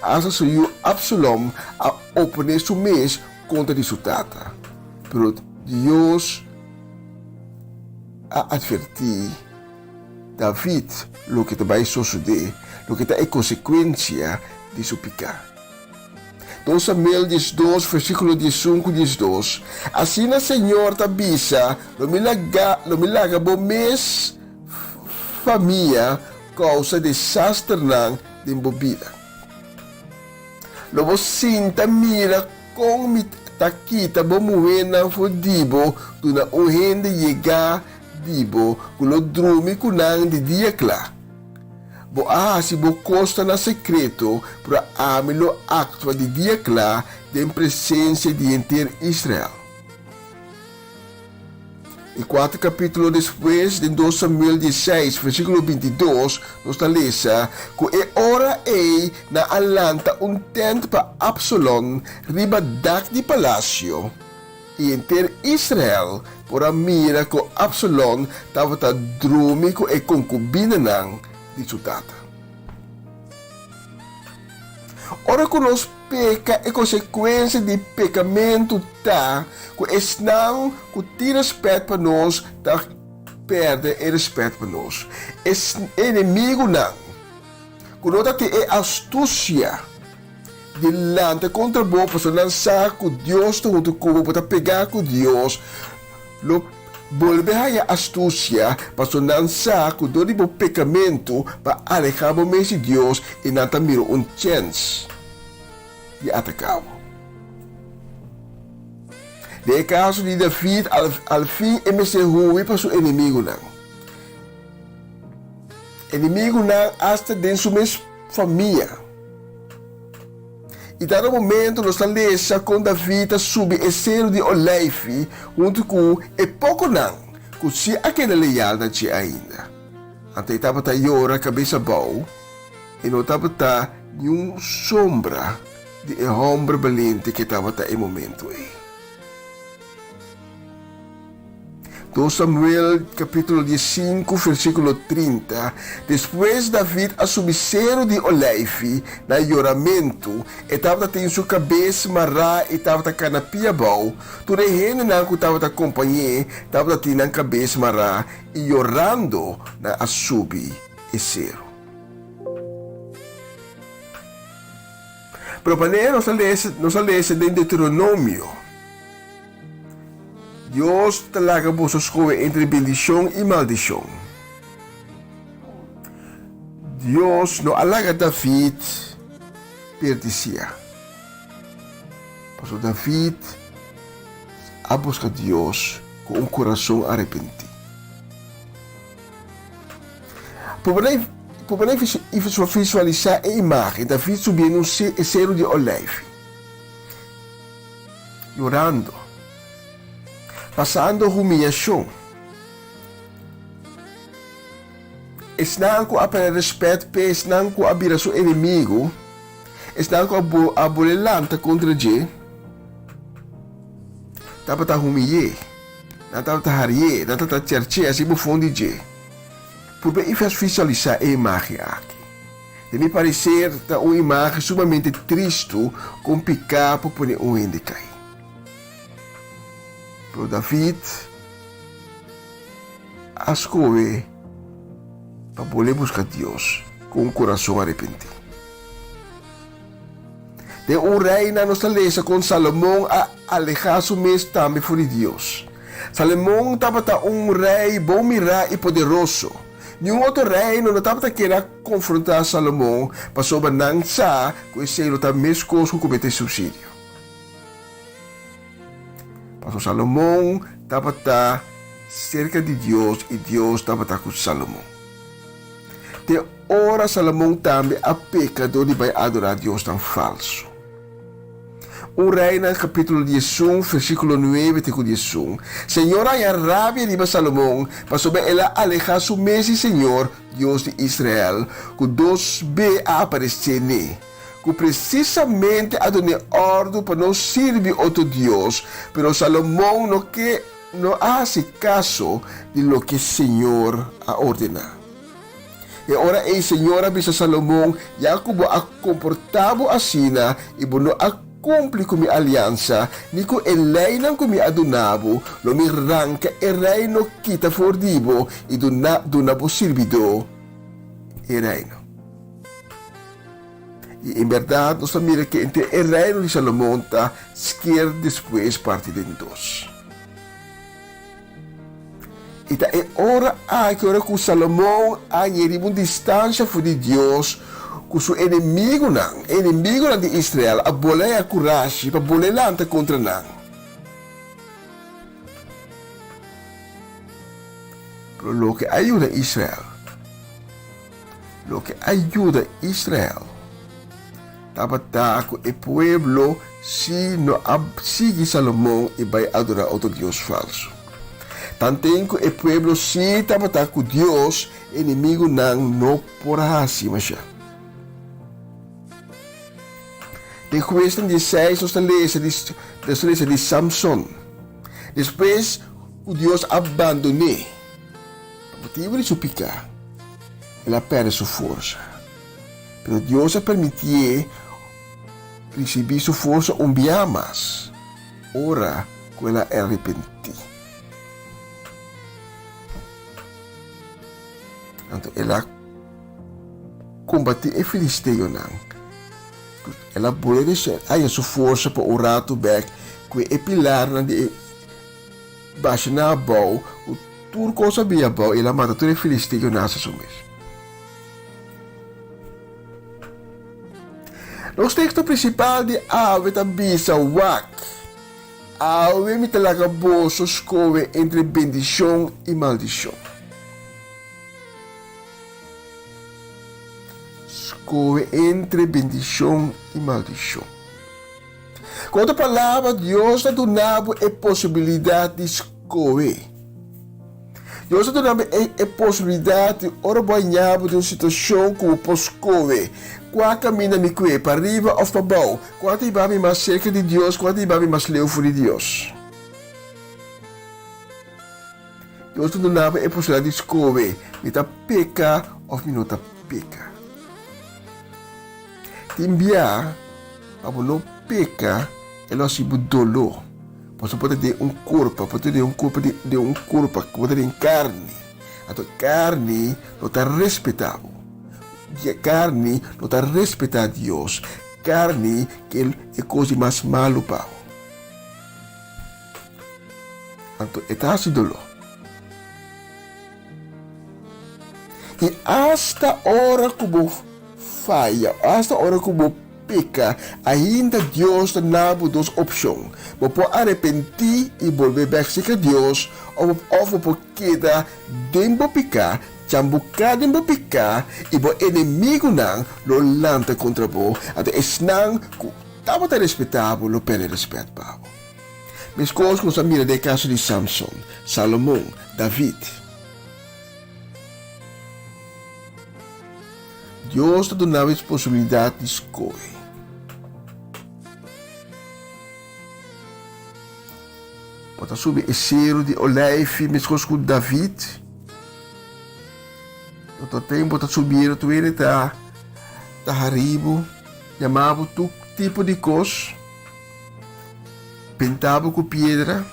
Asta su yu Absalom a oponé su mes kontra di su tata. Pero Dios a atvertí David loke ta bai sosodé, loke ta e konsekuensia di su piká. Dos Samuel diesdos, versíkulo diesun ku diesdos, Asina señor ta bisa, Lo mi laga, lo mi laga bo mes famia kousa desasternan den bo bida. Lo bo sinta mira kon mi ta kita bo muhénan for di bo duna un hende yegá di bo ku lo drumi ku nan di dia kla. Bo a hasi bo kosnan na sekreto, pero ami lo aktua di dia kla den presensia di henter Israel. I kuater kapítulo despues, den Dos Samuel dieseis, versíkulo bintidos, nos ta lesa ku e ora ei nan a lanta un tènt pa Absalon riba dak di palasio, i henter Israel por a mira ku Absalon tabata drumi ku e konkubinanan di su tata. Ora ku nos peka, e konsekuensia di pekamentu ta ku esnan ku tin rèspèt pa nos ta pèrdè e rèspèt pa nos. E enemigunan ku no ta tin e astusia di lanta kontra bo pasobra nan sa ku Dios ta huntu ku bo, bo ta pegá ku Dios, lo bolbe haña astusia pasobra nan sa ku dor di bo pekamentu bo a alehá bo mes di Dios i nan ta mira un chèns di ataká bo. Den e kaso di David, al fin e mester hui pa su enemigunan. Enemigunan asta den su mes famia. I dado momento nos ta lesa kon David ta subi e seru di Oleifi huntu ku e pokonan ku si a keda leal na dje ainda. Anto e tabata yora kabes abou, e no tabata niun sombra di e hòmber balente ku e tabata e momento ei. Dos Samuel capítulo diesinku versíkulo trinta, Despues David a subi seru di Oleifi na yoramentu, e tabata tin su kabes mará i tabata kana pia abou. Tur e hendenan ku tabata kompañ'é tabata tin nan kabes mará i yorando nan a subi e seru. Pero manera nos a lesa, nos a lesa den Deuteronomio. Dios ta laga boso skohe entre bendishon i maldishon. Dios no a laga David perdisiá, pasobra David a buska Dios ku un kurason arepentí. Por manera visualisá e imágen, David subiendo un seru di olijfi. Yorando, pasando humiashon. Esnan ku a pèrdè rèspèt p'e, esnan ku a bira su enemigu, esnan ku a bolbe lanta kontra dje, tabata humiy'é, nan tabata hari'é, nan tabata chèrch'é, hasi bofon di dje. Purba i visualisá e imágen aki. Den mi pareser ta un imágen sumamente tristu kon piká por pone un hende kai. Pero David a skohe pa bolbe buska Dios ku un kurason arepentí. Den un Reina nos ta lesa kon Salomon a alehá su mes tambe for di Dios. Salomon tabata un rei bon mirá i poderoso. Niun otro reino no tabata kere a konfrontá Salomon pasobra nan sa ku esei lo ta meskos ku kometé suisidio. Pasobra Salomon tabata serka di Dios i Dios tabata ku Salomon. Te ora Salomon tambe a peka dor di bai adorá diosnan falsu. Un Reinan kapítulo diesun, versíkulo nuebe te ku diesun, Señor a haña rabia riba Salomon pasobra el a alehá su mes di Señor, Dios di Israel, ku dos be a aparesé n'e, ku presisamente a dun'é òrdu pa no sirbi otro dios, pero Salomon no ke no a hasi kaso di loke Señor a ordená. E ora ei Señor a bisa Salomon, Ya ku bo a komportá bo asina i bo no a kumpli ku mi aliansa ni ku e leinan ku mi a duna bo, lo mi ranka e reino kita for di bo i duna duna bo sirbidó e reino. I en bèrdat nos ta mira ke entre e reino di Salomon ta sker despues parti den dos. I ta e ora aki ora ku Salomon a haña riba un distansha for di Dios ku su enemigunan, e enemigunan di Israel, a bolé haña kurashi pa bolé lanta kontra nan. Pero loke a yuda Israel, loke a yuda Israel tabata ku e pueblo si no a sigui Salomon i bai adorá otro dios falsu. Tanten ku e pueblo si tabata ku Dios, enemigunan no por a hasi mashá. Den Huesnan dieseis nos ta lesa di nos ta lesa di Samson. Despues ku Dios a bandon'é pa motibu di su piká, el a pèrdè su forsa. Pero Dios a permitié risibí su forsa un bia mas ora ku el a arepentí. Anto el a kombatí e filisteonan. El a bolbe haña su forsa pa un ratu bèk ku e pilarnan di e basha nan abou, ku tur kos a bin abou, el a mata tur e filisteonan hasta su mes. Nos teksto prinsipal di awe ta bisa, Wak, awe mi ta laga boso skohe entre bendishon i maldishon. Skohe entre bendishon i maldishon. Ku otro palabra, Dios ta duna bo e posibilidat di skohe. Dios ta duna bo e e posibilidat di ora bo haña bo den un situashon ku bo por skohe, Kua kaminda mi kue, pa riba òf pa bou? Kua ta hiba mi mas serka di Dios, kua ta hiba mi mas leu for di Dios? Dios ta duna bo e posibilidat di skohe, Mi ta peka òf mi no ta peka? Tin bia pa bo no peka e lo hasi bo doló. Pasobra bo ta den un kurpa, bo ta den un kurpa di den un kurpa ku bo ta den karni. Anto karni no ta respetá bo. Karni no ta respetá Dios. Karni ke e kos di mas malu pa bo. Anto e ta hasi doló. I asta ora ku bo faya, asta ora ku bo peka, ainda Dios ta na bo dos opshon. Bo por arepentí i bolbe bèk serka Dios, òf bo por keda den bo piká, chambuká den bo piká, i bo enemigunan lo lanta kontra bo, anto esnan ku tabata respetá bo lo pèrdè rèspèt pa bo. Meskos ku nos a mira den e kaso di Samson, Salomon, David. Dios ta duna bo e posibilidat di skohe. Bo ta subi e seru di Oleifi meskos ku David? Otro tempo ta subiendo tu hende ta ta haribo, yamabo tur tipo di kos, pintabo ku piedra.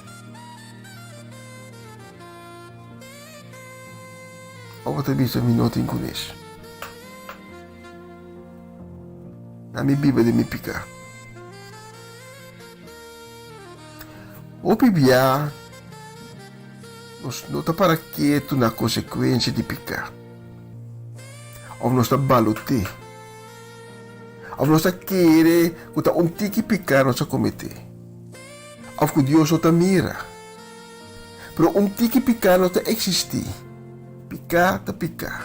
Of bo ta bisa mi no tin kunes. Na mi biba den mi piká. Hopi bia nos no ta para ketu na konsekuensia di piká. Of nos ta balot'é. Of nos ta kere ku ta un tiki piká nos a kometé. Of ku Dios no ta mira. Pero un tiki piká no ta eksistí. Piká ta piká.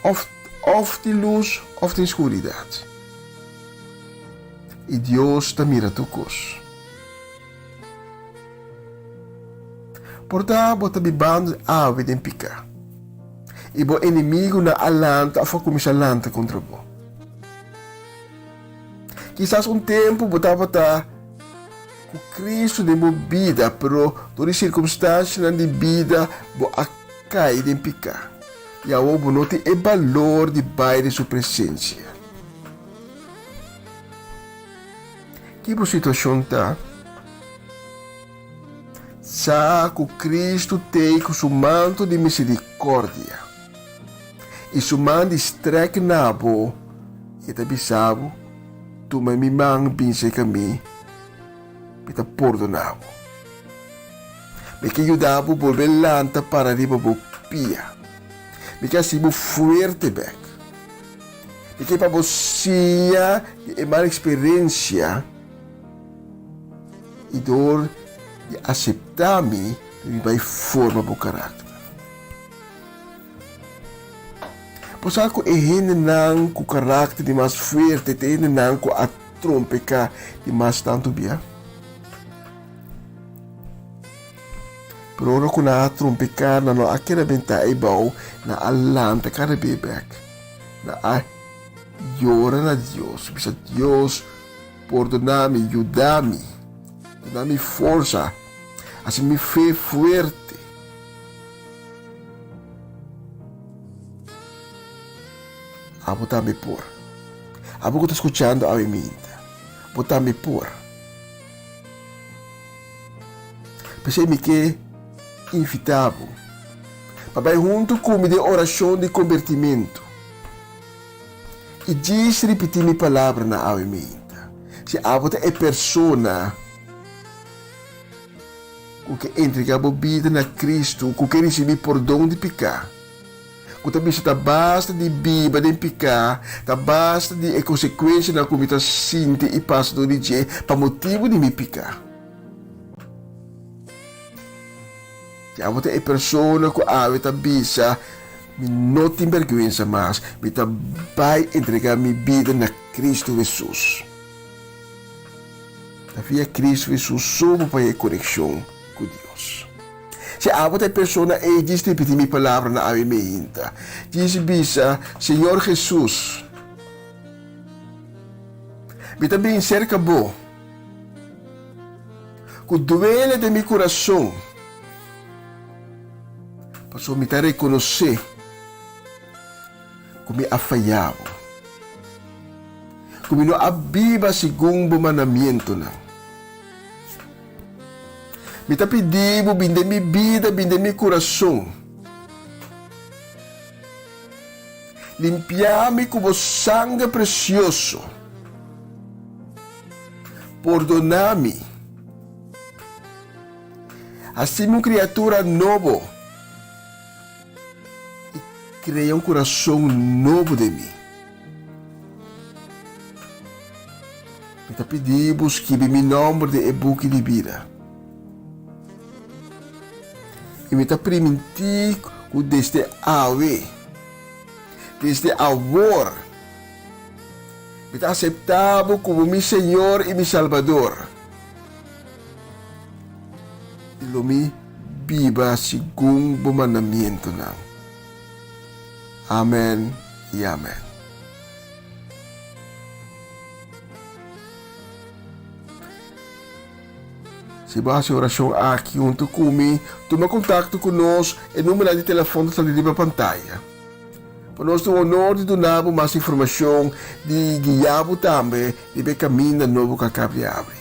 Of of tin lus of tin skuridat. I Dios ta mira tur kos. Por ta bo ta bibando awe den piká, i bo enemigunan a lanta òf a kuminsá lanta kontra bo. Kisas un tempu bo tabata ku Kristu den bo bida, pero dor di sirkumstansianan di bida bo a kai den piká, i awor bo no tin e balor di bai den su presensia. Ki bo situashon ta? Sa ku Kristu t'ei ku su manto di miserikòrdia i su man di strèk na bo, e ta bisa bo, Tuma mi man bin serka mi, mi ta pordoná bo. Mi ke yuda bo bolbe lanta para riba bo pia. Mi ke hasi bo fuerte bèk. Mi ke pa bo siña di e mal eksperensia i dor di aseptá mi, mi bai forma bo karakter. Bo sa ku e hendenan ku karakter di mas fuerte ta e hendenan ku a trompeká di mas tantu bia? Pero ora ku nan a trompeká, nan no a keda bentá eibou, nan a lanta kada bes bèk. Nan a yora na Dios, bisa, Dios, pordoná mi, yuda mi, duna mi forsa, hasi mi fe fuerte. Abo tambe por. Abo ku ta skuchando awe minta, bo tambe por. P'esei mi ke invitá bo pa bai huntu ku mi den orashon di kombertimentu i djis ripití mi palabranan awe meinta. Si abo ta e persona ku ke entregá bo bida na Kristu, ku ke risibí pordon di piká, ku ta bisa ta basta di biba den piká, ta basta di e konsekuensianan ku mi ta sinti i pasa dor di dje pa motibu di mi piká. Si abo ta e persona ku awe ta bisa, Mi no tin bèrgwensa mas, mi ta bai entregá mi bida na Kristu Hesus. Ta via Kristu Hesus so bo por haña e konekshon ku Dios. Si abo ta e persona ei, djis ripití mi palabranan awe meinta. Djis bisa, Señor Hesus, mi ta bin serka bo ku duele den mi kurason, pasobra mi ta rekonosé ku mi a faya bo, ku mi no a biba segun bo mandamientonan. Mi ta pidi bo bin den mi bida, bin den mi kurason. Limpia mi ku bo sanger presioso. Pordoná mi. Hasi mi un kriatura nobo i krea un kurason nobo den mi. Mi ta pidi bo skibi mi nòmber den e buki di bida. I mi ta primintí ku desde awe, desde awor, mi ta aseptá bo komo mi Señor i mi Salbador. I lo mi biba segun bo mandamientonan. Amen i amen. Si bo hasi orashon aki huntu ku mi, tuma kontakto ku nos, e numbernan di telefòn ta sali riba pantaya. Pa nos ta un honor di duna bo mas informashon, di guia bo tambe riba e kaminda nobo ku a kaba di abri.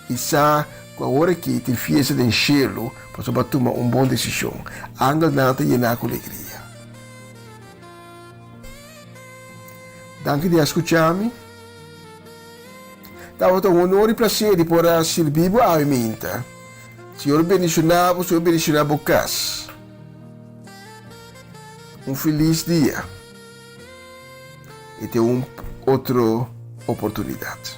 I sa ku awor aki tin fiesta den shelu pasobra bo a tuma un bon desishon. Angelnan ta yená ku alegria. Danki di a skucha mi. Tabata un honor i plaser di por a sirbi bo awe minta. Señor bendishoná bo, Señor bendishoná bo kas. Un felis dia i te un otro oportunidat.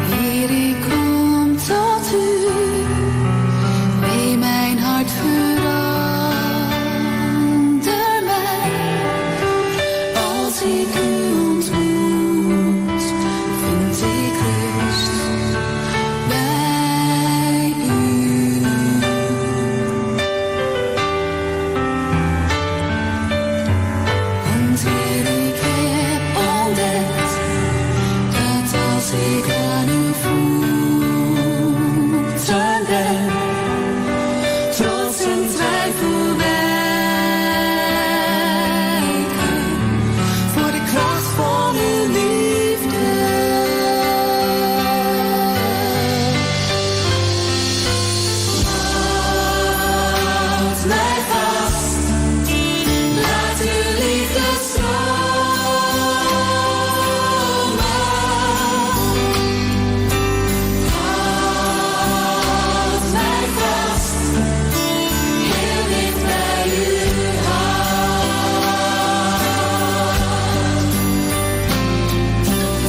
Heer, ik kom tot u. Neem mijn hart, verander mij. Als ik u ontmoet, vind ik rust bij u. Want Heer, ik heb ontdekt dat als ik aan uw voeten ben, trots en twijfel wijken voor de kracht van uw liefde. Houd mij vast, laat uw liefde stromen. Houd mij vast, heel dicht bij uw hart.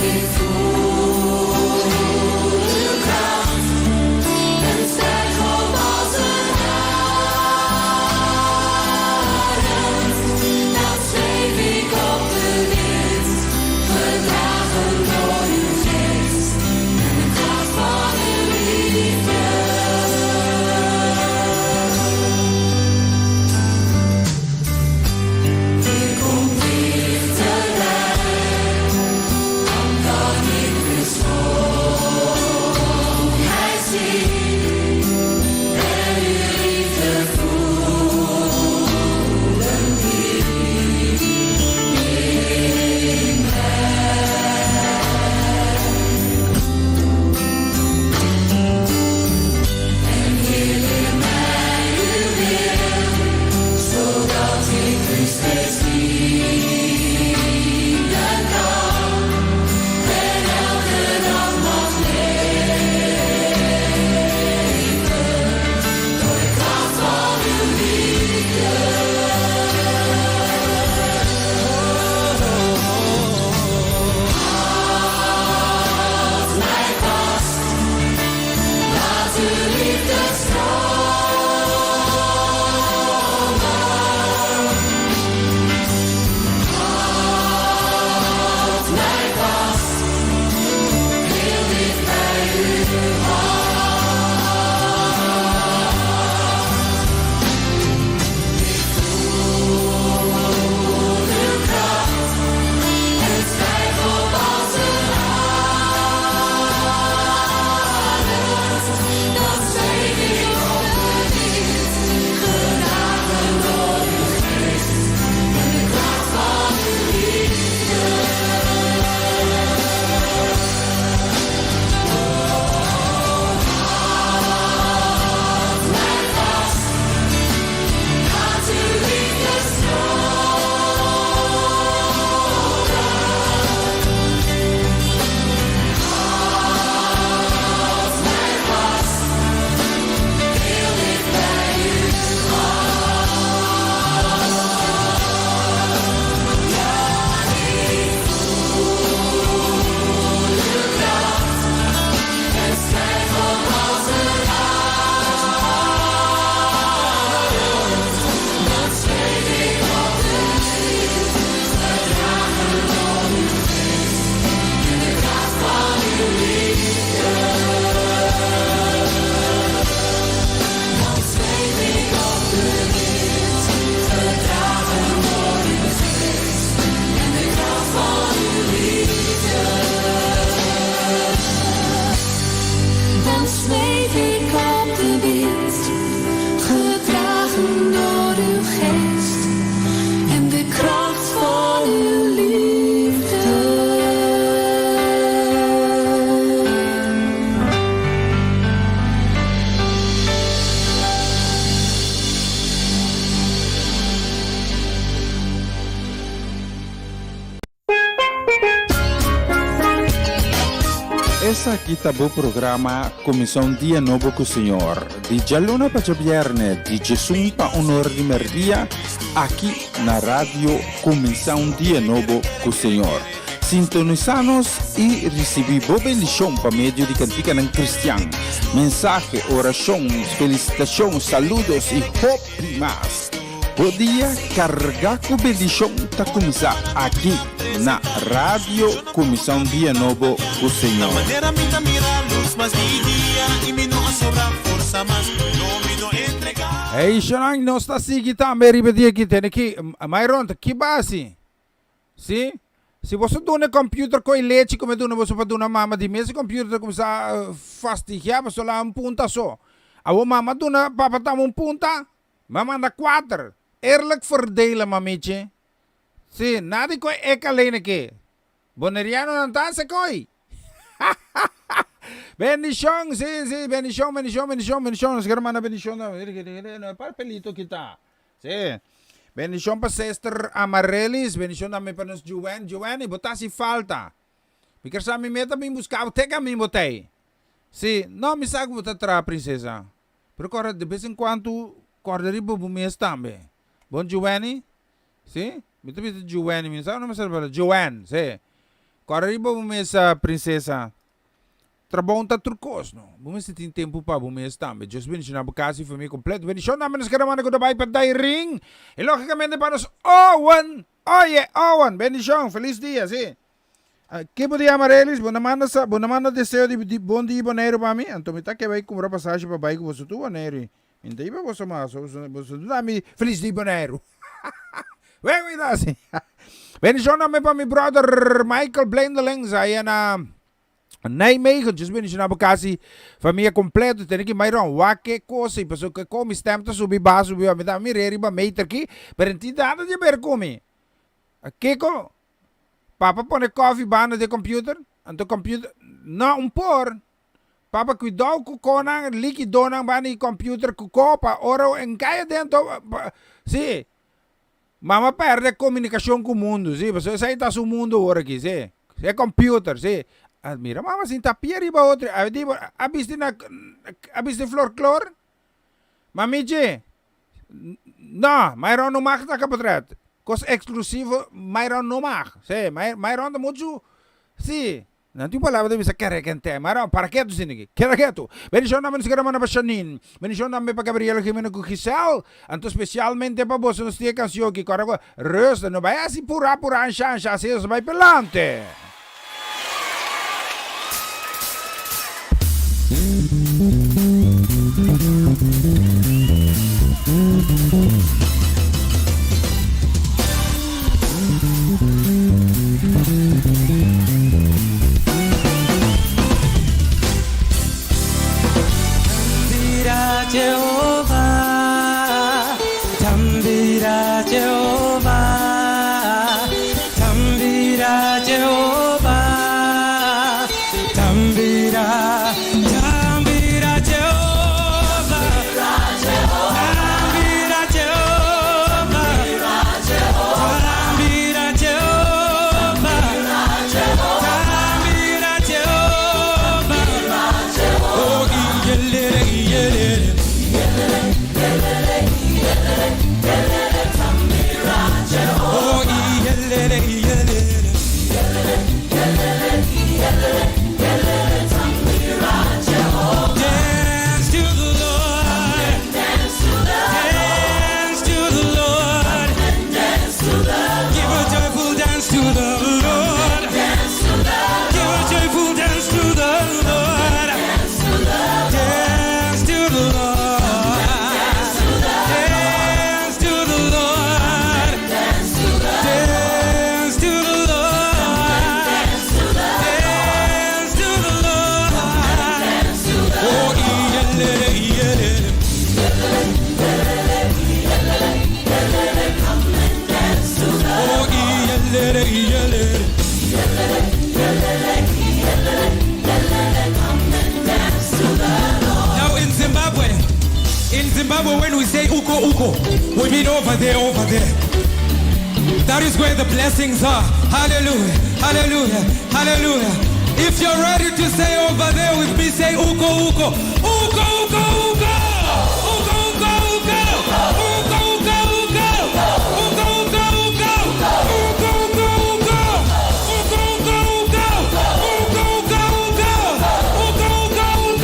Ik voel uw kracht en stijg op als een arend. Dan zweef ik op de wind, gedragen door uw geest en de kracht van uw liefde. Heer, kom dichterbij, dan kan ik uw schoonheid zien en uw liefde voelen hier in mij. En Heer, leer mij uw wil, zodat ik u steeds dienen kan en elke dag mag leven door de kracht van uw liefde. Houd mij vast, laat uw liefde stromen. Houd mij vast, heel dicht bij uw hart. Ik Esaki ta bo programa Kuminsá un Dia Nobo ku Señor, di djaluna pa djabièrnè di djesun pa un or di mèrdia, aki na Radio Kuminsá un Dia Nobo ku Señor. Sintonisá nos i risibí bo bendishon pa medio di kantikanan kristian, mensahe, orashon, felisitashon, saludos i hopi mas. Bo dia kargá ku bendishon ta kuminsá aki na Radio Kuminsá un Dia Nobo ku Señor. Hey Shanan, nos ta sigui tambe riba dia aki tene ki Myron ta ki basi? Si? Si boso duna e computer koe lechi ku mi duna boso pa duna mama di mes e computer ta kuminsá fastigiá pasobra la un punta so. Awor mama duna papa tambe un punta? Mi a manda kuater. Eerlijk verdelen, mamichi. Si, nada di koe ek alleen aki. Bonerianonan ta hasi koi. Bendishon, si, si, bendishon, bendishon, bendishon, bendishon. Nos kere manda bendishon. No e papelito kita. Si. Bendishon pa Sister Amarelis. Bendishon tambe pa nos Joanne. Joanne, bo ta hasi falta. Mi ker sa mi meta bin buska bo te kamin bo ta ei. Si, no, mi sa ku bo ta traha, prinsesa. Pero kòrda de bes en kuantu kòrda riba bo mes tambe. Bon Joanny? Si? Mi ta bisa Joanny, mi no sa no mi sa pero Joanne, si. Kòrda riba bo mes prinsesa. Trabou ta tur kos no. Bo mester tin tempu pa bo mes tambe. Dios bendiciona bo kas y famia kompleto. Bendicion tambe nos kere manda ku ta bai pa Dairin y logicamente pa nos Owen. Oye Owen, bendicion, felis dia, si. Ke bo di Amarelis? Bo no manda sa, bo no manda deseo di di bon dia Boneiru pa mi? Anto mi ta ke bai kumpra pasashi pa bai ku boso tur Boneiru. Mi no ta iba boso mas, boso boso no da mi felis dia Boneiru. Wei mi ta hasi. Bendishon tambe pa mi brother Michael Blindelings aya na Nijmegen. Dios bendishona bo kasi famia kompleto. Tene ki Myron wak ke kos ei pasobra ke komi stem ta subi baha subi baha. Mi ta mira riba meter aki pero no tin nada di haber ku mi. Kiko? Papa pone koffie banda di e computer, anto computer, no un por, papa cuidou cu conan, liquidonan banda di computer cu copa, ora en cay adentro, si, mama perde comunicacion cu mundo, si, pasobra esey ta su mundo awor aki, si, e computer, si, mira mama sinta pia riba otro, a di, a bisti na, a bisti florclor, mamichi. No, Myron no mag ta kapotret. Kos eksklusivo Myron no mag. Sí, Myron ta muchu, sí. Nan tin un palabra ta bisa kerekente. Myron, para ketu sini aki. Keda ketu. Bendishon tambe nos kere manda pa Shanine. Bendishon tambe pa Gabriela Jimena ku Giselle. Anto spesialmente pa boso nos tin e kansion aki. Kòrda ku rustig, no bai hasi purá purá ansha ansha asina nos bai pelante. Now in Zimbabwe, in Zimbabwe when we say uko uko, we mean over there, over there. That is where the blessings are. Hallelujah, hallelujah, hallelujah. If you're ready to say over there with me, say uko uko. Uko uko uko. Uko uko uko. Uko uko uko. Uko uko uko. Uko uko uko. Uko uko uko. Uko uko uko. Uko uko uko.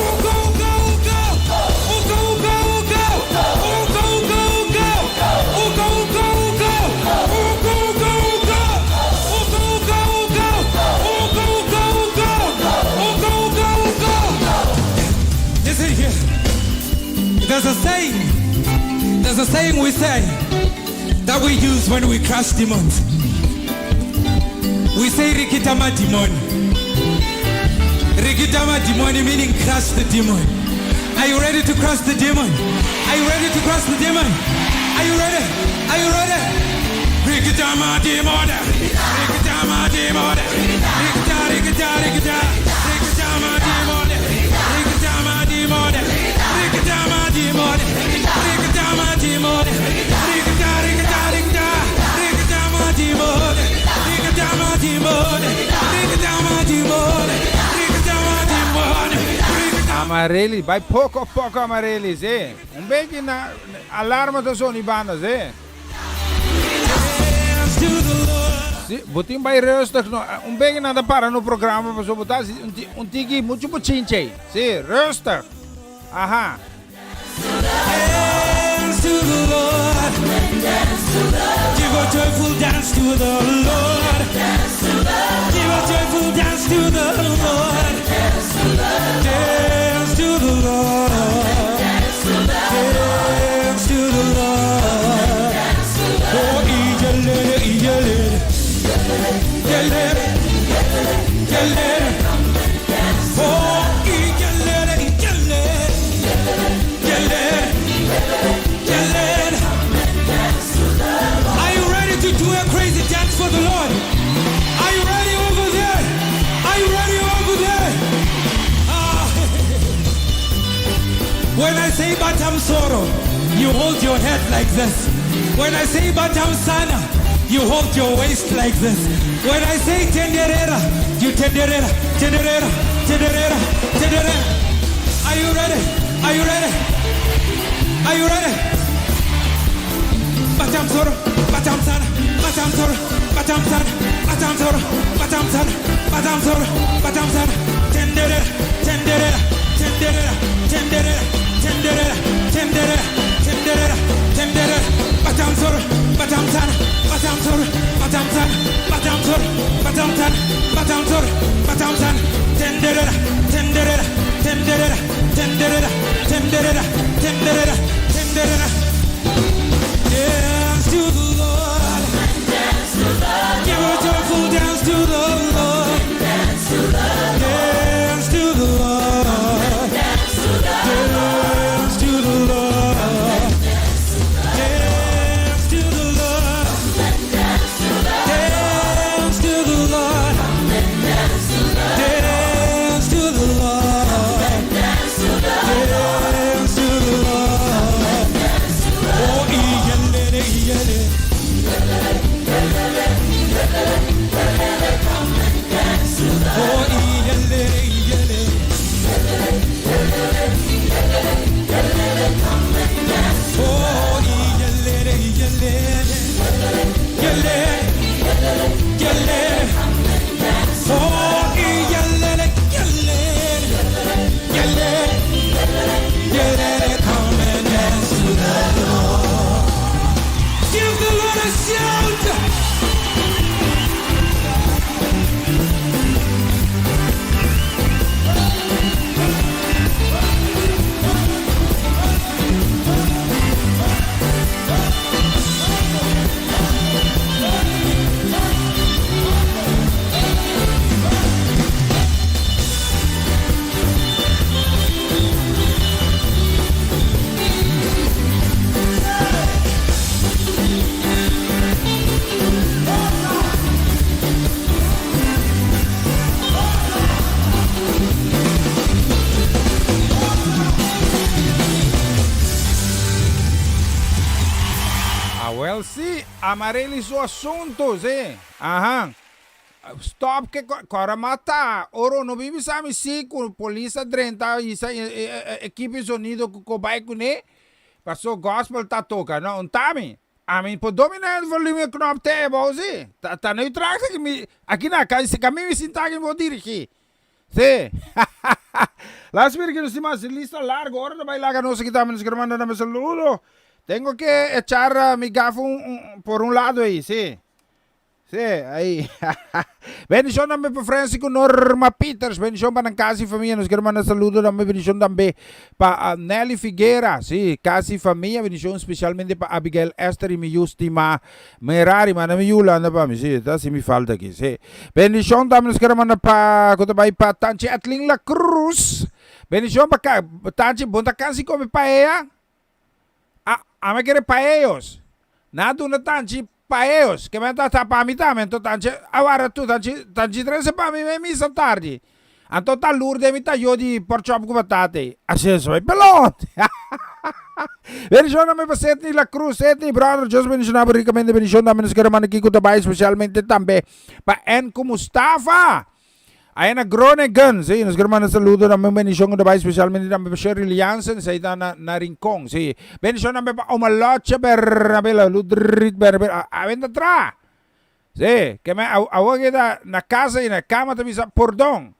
Uko uko uko. Uko uko uko. Uko uko uko. Uko uko uko. Uko uko uko. Uko uko uko. Uko uko uko. Uko uko uko. Listen here. There's a saying. There's a saying we say that we use when we crush demons. We say Rikita madimoni. Rikita madimoni meaning crush the demon. Are you ready to crush the demon? Are you ready to crush the demon? Are you ready? Are you ready? Rikita madimoni. Rikita madimoni. Rikita, rikita, rikita. Rikita madimoni. Rikita madimoni. Rikita madimoni. Rikita madimoni. Rikita, rikita, rikita. Rikita madimoni. Rikita madimoni. Rikita madimoni. Rikita madimoni. Rikita Amarelli, bai poko poko Amarelli, si. Un beki na alarma ta soni banda, si. Dance to the Lord. Si, bo tin bai rustig no. Un beki nada para no programa, paso bo ta un tiki mucho bochinche. Si, rustig. Aha. Dance to the Lord. Give a joyful dance to the Lord. Give a joyful dance to the Lord. Dance to the Lord. Dance to the Lord. Oh, iyelele, iyelele. Yelele, yelele. Oh, iyelele, iyelele. Yelele, yelele. Are you ready to do a crazy dance for the Lord? Are you ready over there? Are you ready over there? Ah. When I say Batam Soro, you hold your head like this. When I say Batam Sana, you hold your waist like this. When I say Tenderera, you tenderera, tenderera, tenderera, tenderera. Are you ready? Are you ready? Are you ready? Batam Soro, Batam Sana, Batam Soro, Batam Sana, Batam Soro, Batam Sana, Batam Soro, Batam Sana, Tenderera, tenderera, tenderera, tenderera, tenderera, tenderera, tenderera, tenderera, Batam Soro, Batam Sana, Batam Soro, Batam Sana, Batam Soro, Batam Sana, Batam Soro, Batam Sana, tenderera, tenderera, tenderera, tenderera, tenderera, tenderera, tenderera. Dance to the Lord. Give a joyful dance to the Lord. Dance to the Lord. Dance to the Lord. Dance to the Lord. Dance to the Lord. Dance to the Lord. Dance to the Lord. Oh, iyelele, iyelele. Oh, iyelele, iyelele. Oh, iyelele, iyelele. Iyelele, iyelele. Oh, iyelele, iyelele. Iyelele, iyelele. Come and dance to the Lord. Give the Lord a shout. Ah, wel, si. Amarelli su asunto, si. Aha. Stop ke kora mata. Oro no bibi sa mi si ku polis a drenta isa ekipo sonido ku ko bai kuné. Paso gospel ta toka. No, un tami. Ami por domina e volume knop te ebou si. Ta ta na Utrecht aki mi aki na ka si kami mi sinta aki mi por dirigi. Si. Laat mira ki nos tin mas lista largo. Ora ta bai laga nos aki tambe nos quiero manda nan saludo. Tengo que echar mi gafa un, un, por un lado ahí, si. Sí, ahí. Bendición tambe pa Francis ku Norma Peters. Bendición pa nan casa y familia. Nos quiero mandar saludo tambe. Bendición tambe pa ah, Nelly Figuera. Sí, casa y familia. Bendición especialmente pa Abigail Esther y mi yu stima Merari. Manda mi yu landa pa mi. Sí, ta si mi falta aquí. Sí. Bendición tambe nos quiero mandar pa ku ta bai pa Tanchi Atlin La Cruz. Bendición pa ka, Tanchi, bon ta casi come paella? A, a me quiere paellos. Na duna Tanchi Pa eos, ke men ta ta pa mi tambe, anto tanchi a wara tu, tanchi, tanchi trese pa mi me misa tardi. Anto ta lur den mi tayo di porkchop ku batata ei. Así eso bai pelot. Bendishon tambe pa Sidney La Cruz. Sidney, brother, Dios bendishona bo rikamente. Bendishon tambe nos kere manda kiko ta bai, especialmente tambe pa Enco Mustafa. Aya na Groningen, sí, nos quiere mandar saludo también, bendición que va especialmente también para Shirley Jansen, sí, está na, na Rincón, sí. Bendición también para Omaloche Bernabé, Ludrit Bernabé, a venta atrás. Sí, que me agua queda na casa y na cama te bisa perdón.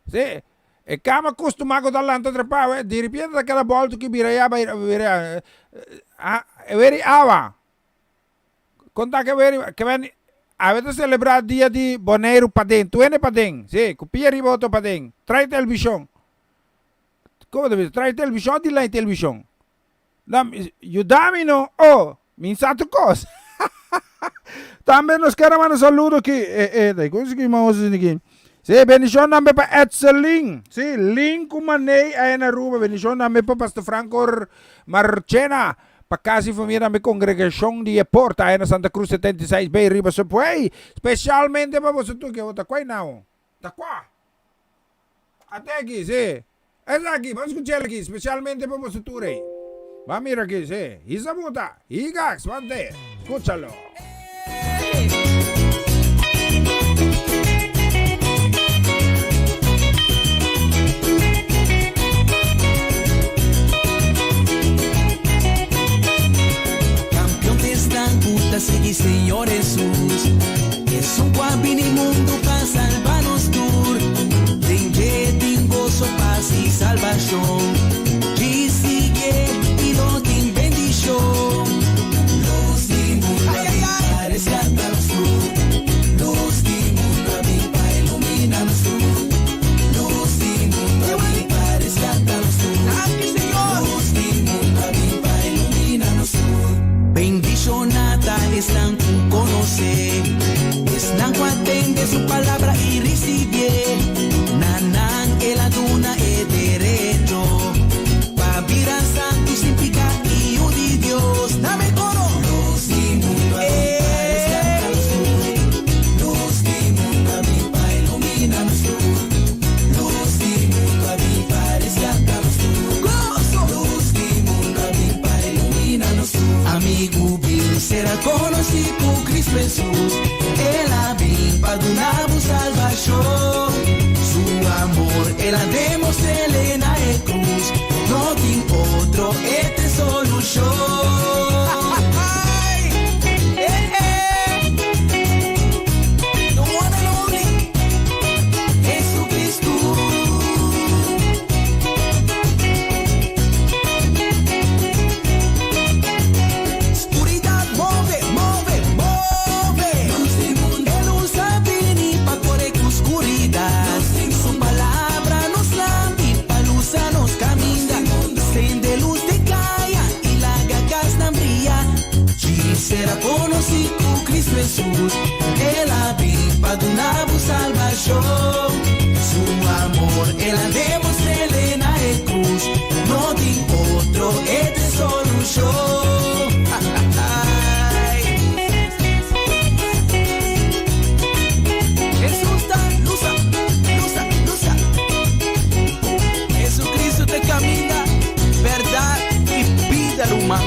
Sí, e cama costuma que talanta trepa, de repente ta queda bolto que bira ya, bira, ah, veri agua. Kon ta ke weri ke wen awe ta selebrá dia di Boneiru paden, tur hende paden, sí, ku pia riba otro paden, trai televishon. Komo ta bisa? Trai televishon òf di lei televishon? Nan yuda mi no, oh, mi sa tur kos. Tambe nos kere manda saludo ki e e ta kon si ki mos aki. Sí, bendishon tambe pa Etselin, sí, Lin ku Maney aya na Aruba, bendishon tambe pa Pastor Franco Marchena. Pa casi famia tambe congregacion di e porta aya na Santa Cruz 76 bay riba Subway. Specialmente pa boso tur ke bo ta cuai now. Ta cua? Ate aki, si. Esaki, ban scuchel aki, specialmente pa boso tur ey. Ban mira aki, si. Hisa buta, higax, ban te. Scuchalo. Campeon t'esnan cu ta sigui Señor Jesus. Esun cu a bini mundu pa salba nos tur. Den dje tin goso, pas y salbacion. Djis siguié y lo tin bendicion. Luz di mundo a bin pa rescata nos tur. Luz di mundo a bin pa ilumina nos tur. Luz di mundo a bin pa rescata nos tur. Luz di mundo a bin pa ilumina nos tur. Bendiciona ta esnan cu conoce, esnan cu atende su palabra y ricibié. Na nan el a duna e derecho pa bira santu sin pica y yu di Dios. Na mi coro! Luz di mundo a bin pa rescata nos tur. Luz di mundo a bin pa ilumina nos tur. Luz di mundo a bin pa rescata nos tur. Gozo! Luz di mundo a bin pa ilumina nos tur. Amigu bin sera conoci cu Cristo Jesus. El a bin pa duna bo salbacion. Su amor el a demostr'ele na e cruz. No tin otro, e t'e solucion. The one and only Jesucristo. Scuridad move, move, move. E luz a bini pa core cu scuridad. Su palabra nos lampi pa lusa nos caminda. Sende luz den caya y laga casnan bria. Djis sera conoci cu Cristo Jesus. El a bin pa duna bo salbacion. Su amor el a demostr'ele na e cruz. No tin otro, e t'e solucion. Jesus ta lusa, lusa, lusa. Jesucristo t'e caminda, berdad y bida, ruman.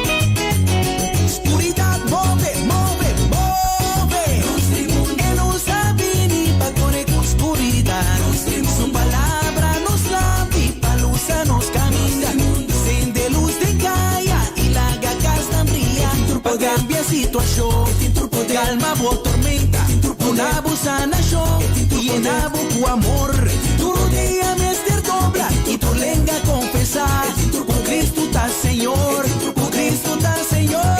Scuridad move, move, move. E luz a bini pa. Kambia situashon, kalma bo tormenta, duna bo sanashon, yena bo ku amor. Tur rodia mester dobla i tur lenga konfesá ku Kristu ta Señor, ku Kristu ta Señor.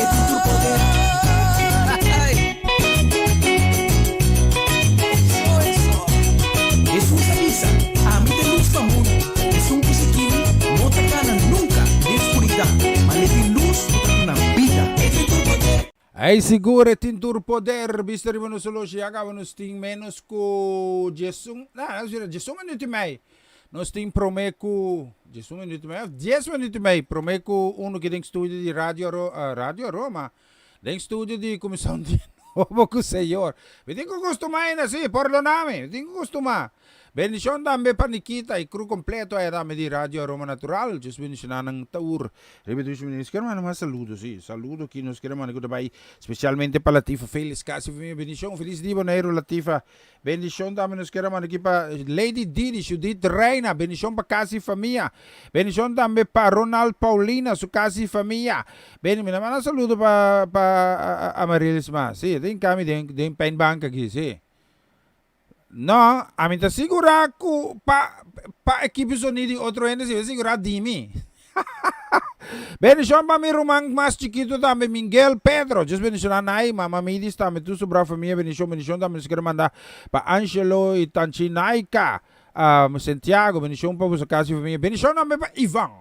Hesus a bisa, Ami ta e lus pa mundu. Esun ku sigui mi no ta kana nunka den skuridat, ma le tin lus ku ta duna bida. Ei sigur e tin tur poder, bista riba nos oloshi ya caba nos tin menos cu diesun, na, nos mira diesun minuut y mei, nos tin prome cu diesun minuut y mei of dies minuut y mei prome cu uno ki den studio di Radio Radio Aroma, den studio di cuminsa un dia nobo cu Señor. Mi tin cu custuma ainda, si, pordona mi, mi tin cu custuma. Bendicion tambe pa Nikita y crew completo aya tambe di Radio Aroma Natural. Dios bendiciona nan tur. Riba dushi manera nos kier manda mas saludo si. Saludo ki nos kier manda ku ta bai specialmente pa Latifa Felix casi famia bendicion. Feliz dia Boneiru Latifa. Bendicion tambe nos kier manda aki pa Lady Didi Judith Reina. Bendicion pa casi famia. Bendicion tambe pa Ronald Paulina su casi famia. Beni mi na manda saludo pa pa Amarilis mas. Si tin cami den den pijnbank aki si. No, ami ta sigurá ku pa pa ekipo sonido di otro hende si, mi ta sigurá di mi. Bendishon pa mi ruman mas chikitu tambe, Miguel Pedro. Dios bendishoná Nay, mama Midis tambe, tur su bra famia. Bendishon, bendishon tambe nos kere manda pa Angelo i tanchi Naika, Santiago. Bendishon pa boso kas i famia. Bendishon tambe pa Ivan.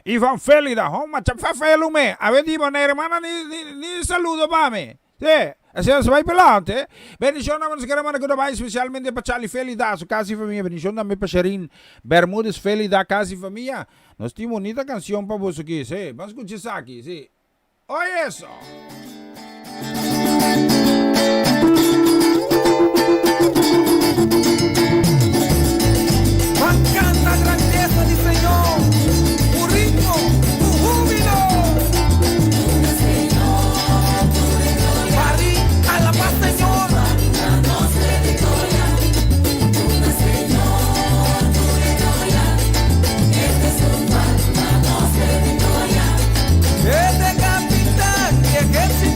Ivan Felida, hom, a cha felu me. Awe di bo, na hermana ni ni ni saludo pa mi. Sí, asina nos bai palante. Bendishon na nos kere manda ku ta bai spesialmente pa Charlie Felida, su kas i famia. Bendishon tambe pa Sherin Bermudez Felida, kas i famia. Nos tin bonita kanshon pa boso aki. Sí, ban skucha esaki. Sí, oye eso! Ban canta grandeza di Señor cu ritmo, cu hubilo. Bari alaba Señor. E ta capitan di ehercito.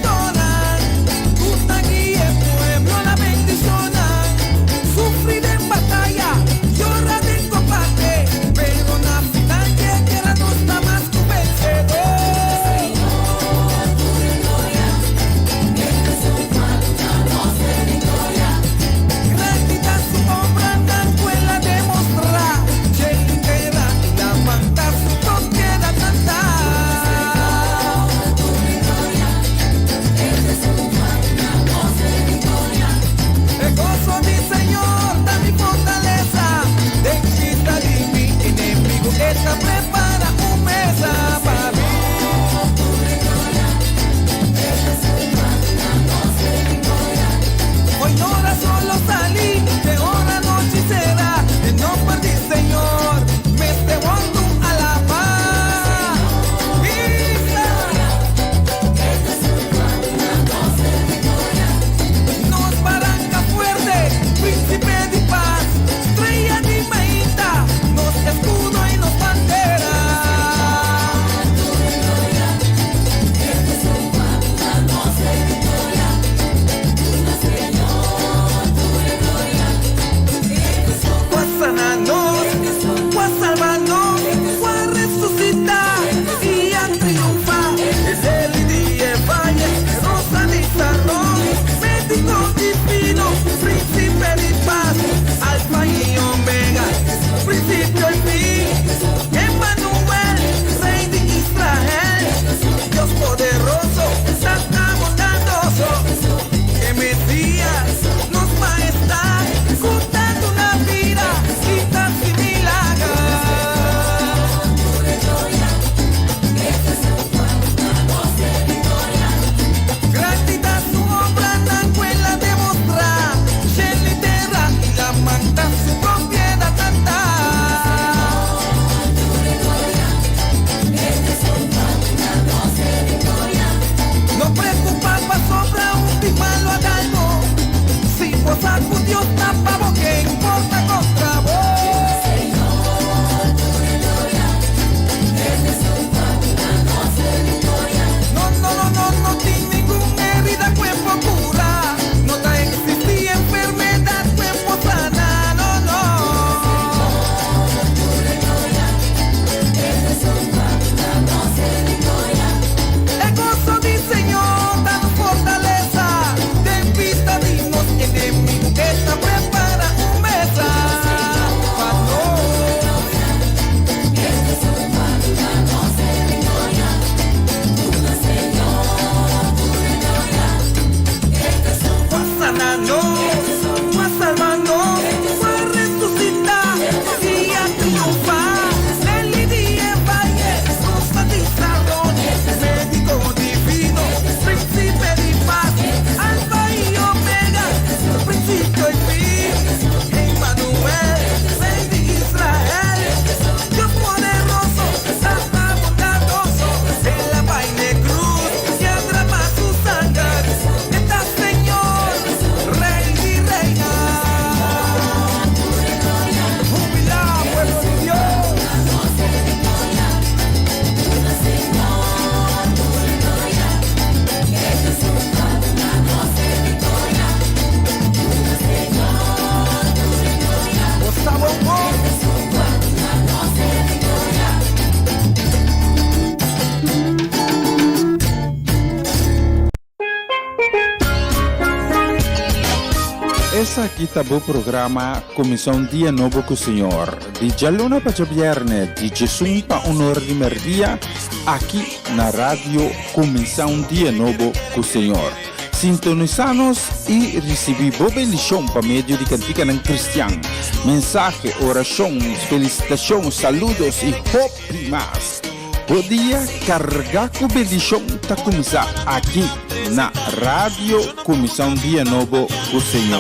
Esaki ta bo programa Kuminsá un Dia Nobo ku Señor, di djaluna pa djabièrnè di djesun pa un or di mèrdia, aki na Radio Kuminsá un Dia Nobo ku Señor. Sintonisá nos i risibí bo bendishon pa medio di kantikanan kristian, mensahe, orashon, felisitashon, saludos i hopi mas. Bo dia kargá ku bendishon ta kuminsá aki na Radio Kuminsá un Dia Nobo ku Señor.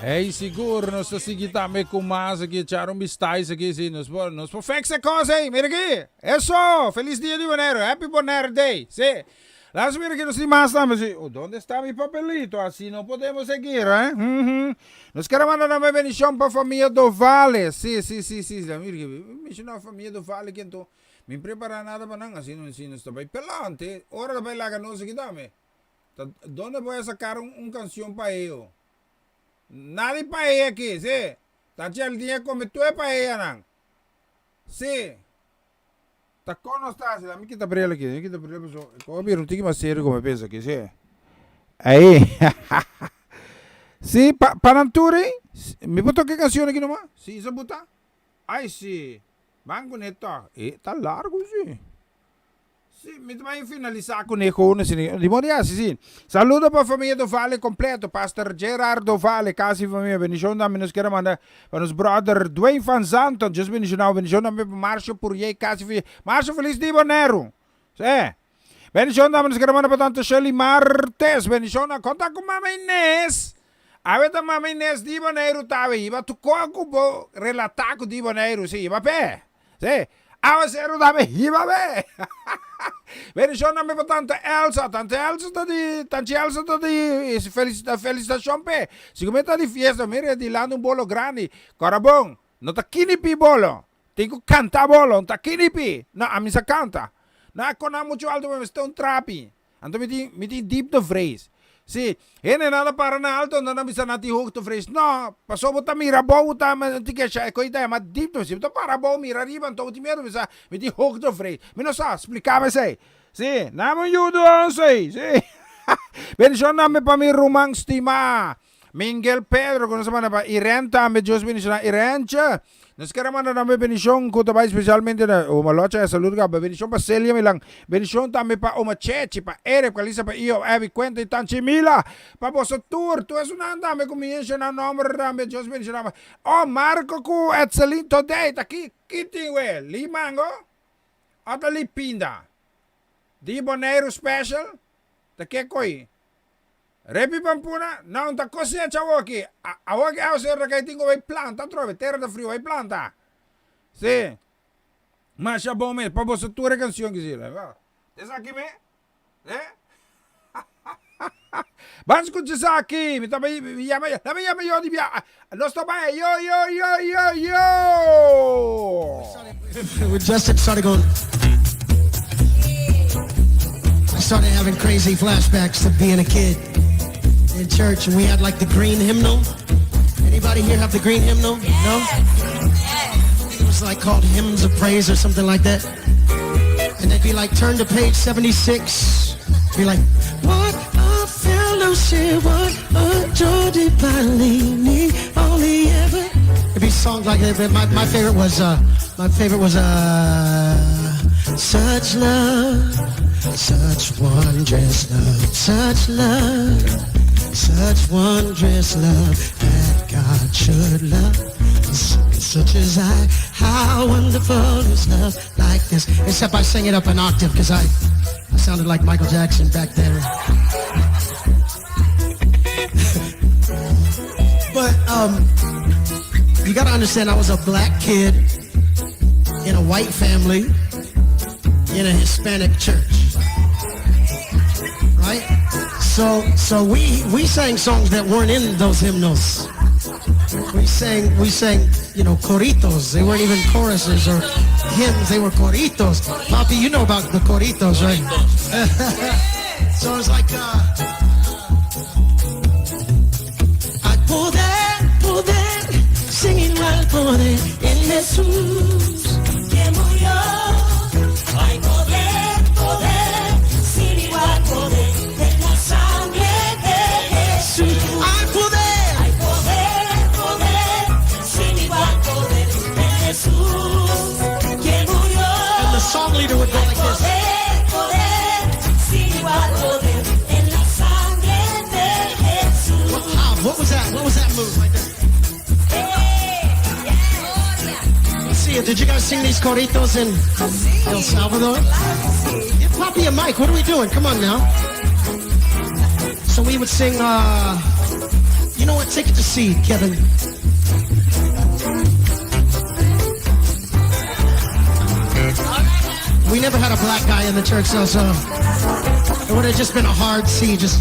Hey sigur nos ta sigui tambe ku mas aki echar un bistais aki si nos por nos por fix e kos ey mira aki eso felis dia di Bonaire happy Bonaire day si Laat mira ki nos tin mas tambe si oh donde esta mi papelito asi no podemos seguir eh humm nos kere manda nan e bendicion pa famia Dovale si si si si la mira ki menciona famia Dovale ki anto mi prepara nada pa nan asi no si nos ta bay pelante ora ta bay laga nos aki tambe ta donde voy a sacar un un cancion pa ello nada di paella aki si ta chel tin e come tur e paella nan si. Ta kon nos ta hasi? Mi kita bril aki, mi kita bril paso e koe bira un tiki mas serio ku mi pensa aki, si. Ei. Si, pa pa nan tur ei, mi por toka e kanshon aki numa? Si, sa buta? Ai si, ban kuné tòg. E ta largu si. Si, mi ta bai finalisá kuné gewoon asina. Di modo ya, si, si. Saludo pa famia Dovale kompleto, Pastor Gerard Dovale, kasi famia. Bendishon tambe nos kier a manda Pa nos brother Dwayne van Zanten, Dios bendiciona bo, bendicion tambe pa Marcio Purier casi fi, Marcio feliz dia Bonero, sí, bendicion tambe nos kere manda pa tante Shirley Martes, bendicion na conta cu mama Inez, awe ta mama Inez di Bonero ta awe hiba tu co cu bo relata cu di Bonero, sí, hiba pe, sí, Awaceru tambe hiba be. Bendicion tambe pa tante Elsa. Tante Elsa ta di, tanchi Elsa ta di felicitacion p'e. Si cu mi ta di fiesta, mira e dilanti un bolo grandi. Cora bon, no ta kinipi bolo. Tin cu canta bolo, no ta kinipi. No, ami sa canta. No a cona mucho alto, mi mester un trapi. Anto mi tin, mi tin dieptevrees. Si, hendenan ta para na alto, anto nan bisa nan tin hoogtevrees. No, pasobra bo ta mira abou, bo ta tin ke e koe ta yama dieptevrees. Si bo ta para abou mira ariba, anto bo tin miedu bisa, mi tin hoogtevrees. Mi no sa, splika mi esei. Si, nan mi yudu ons ei. Si. Bendishon tambe pa mi ruman stimá, Mingel Pedro, ku nos a manda pa Irene tambe. Dios bendishoná Irentje. Nos kier a manda tambe bendishon ku ta bai spesialmente na Oma Locha e salud kaba. Bendishon pa Celia Milan. Bendishon tambe pa Oma Chechi, pa Erep, Kalisa, pa Io, Abby, Quenta y Tanchi Mila. Pa boso tur, tur esunnan tambe ku mi menshoná nomber tambe. Dios bendishoná bo. Oh, Marco ku Etselin Todey ta ki ki tin we? Li mango? O ta li pinda? Di Boneiru special? Ta ke koi? Repi pampuna, No, ta cosecha awoki. Awoki awaseru ta kai tin ku bai planta atrobe. Tera ta friu, bai planta. Si. Masha bon mes. Pa boso tur e cancion ki si. Esaki me? Eh? Ban scucha esaki. Mi ta bai yama, lami yama yo di bia. Nos ta bai. Yo, yo, yo, yo, yo. When Justin started going, I started having crazy flashbacks of being a kid in church, and we had like the green hymnal. Anybody here have the green hymnal? No? It was like called Hymns of Praise or something like that. And they'd be like, turn to page 76. Be like, what a fellowship, what a joy divine, only ever. It'd be songs like that, but my, my favorite was, uh, my favorite was, uh, such love, such wondrous love, such love, such wondrous love that God should love such as I. How wonderful is love like this? Except I sang it up an octave because I, I sounded like Michael Jackson back then. but um, you got to understand, I was a black kid in a white family in a Hispanic church. Right? So so we we sang songs that weren't in those hymnals. We sang we sang, you know, coritos. They weren't even choruses or hymns, they were coritos. Poppy, you know about the coritos, right? so it's like uh I poder, poder, singing while poder en Jesús que murió. Hay poder, poder, sin igual poder en la sangre. sing these coritos in El Salvador? Give Poppy a mic. What are we doing? Come on now. So we would sing, you know what? Take it to C, Kevin. We never had a black guy in the church, though, so it would have just been a hard C. Just.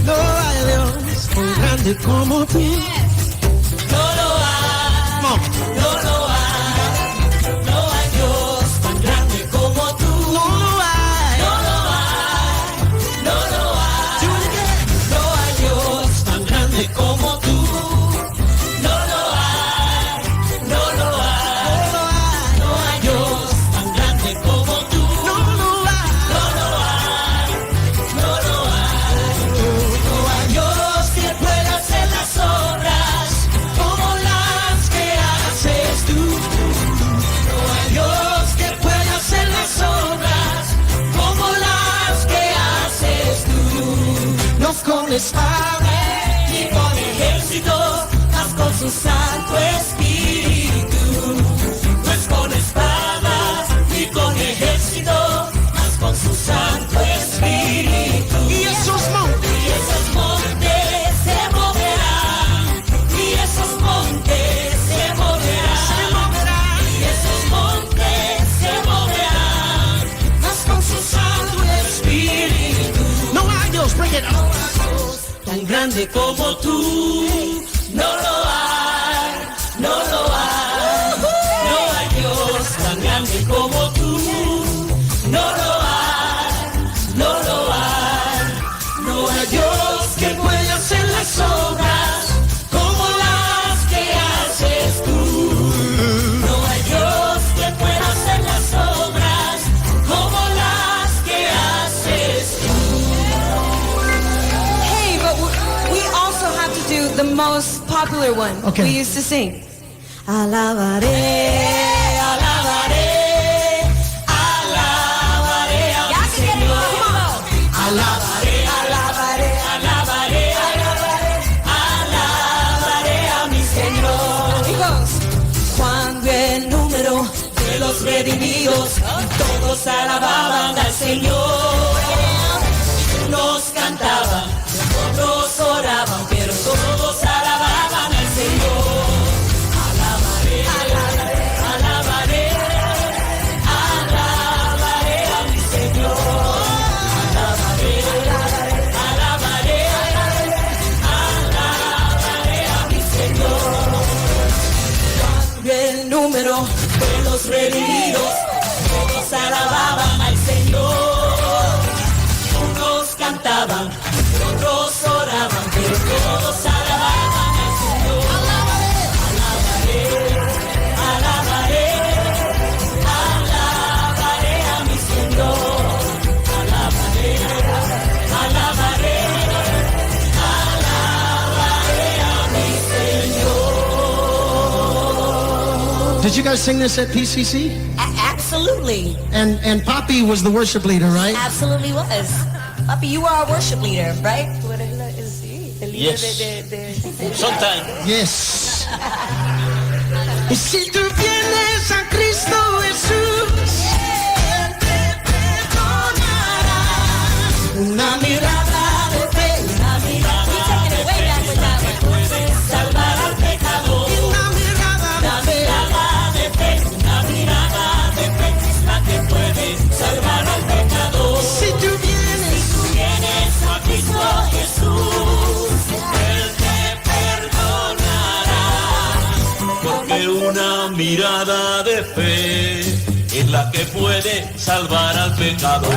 No hay Dios tan grande como tú. No lo hay, no lo hay, no hay Dios tan grande como tú. No lo hay, no lo hay, no lo hay, no hay Dios tan grande como tú. No lo hay, no lo hay, no hay Dios tan grande como tú. No lo hay, no lo hay, no lo hay, no hay Dios que pueda hacer las obras como las que haces tú. No hay Dios que pueda hacer las obras como las que haces tú. No con espada ni con ejército, mas con su Santo Espíritu. No es con espadas ni con ejército, mas con su Santo Espíritu. Y esos montes, y esos montes se moverán, y esos montes se moverán, se moverán, y esos montes se moverán, mas con su Santo Espíritu. No hay Dios, bring it up. Tan grande como tú, no lo hay, no lo hay, no hay Dios tan grande como tú, no lo hay, no lo hay, no hay Dios que pueda hacer las obras como las que haces tú, no hay Dios que pueda hacer las obras como las que haces tú. Hey, but we also have to do the most popular one Okay. we used to sing. Alabaré, Alabaré, alabaré a mi Señor. Alabaré, alabaré, alabaré, alabaré, alabaré a mi Señor. Amigos, Cuando el número de los redimidos, todos alababan al Señor. Unos cantaban, otros oraban, pero todos alababan al Señor. Alabaré, alabaré, alabaré a mi Señor. Alabaré, alabaré, alabaré a mi Señor. Cuando el número de los redimidos, todos alababan al Señor. Unos cantaban, otros oraban, pero todos alababan al Señor. Alabaré, alabaré, alabaré a mi Señor. Alabaré, alabaré, alabaré a mi Señor. Did you guys sing this at PCC? Absolutely. And Poppy was the worship leader, right? Absolutely was. Papi, you are our worship leader, right? Yes. Sometimes. Yes. Y si tú vienes a Cristo Jesús, Él te perdonará. Una mirada de fe, una mirada de fe es la que puede salvar al pecador. Una mirada Una de fe. mirada de fe, una mirada de fe es la que puede salvar al pecador. Si tú vienes, Si tú vienes a Cristo Jesús, Él te perdonará. Porque una mirada de fe es la que puede salvar al pecador.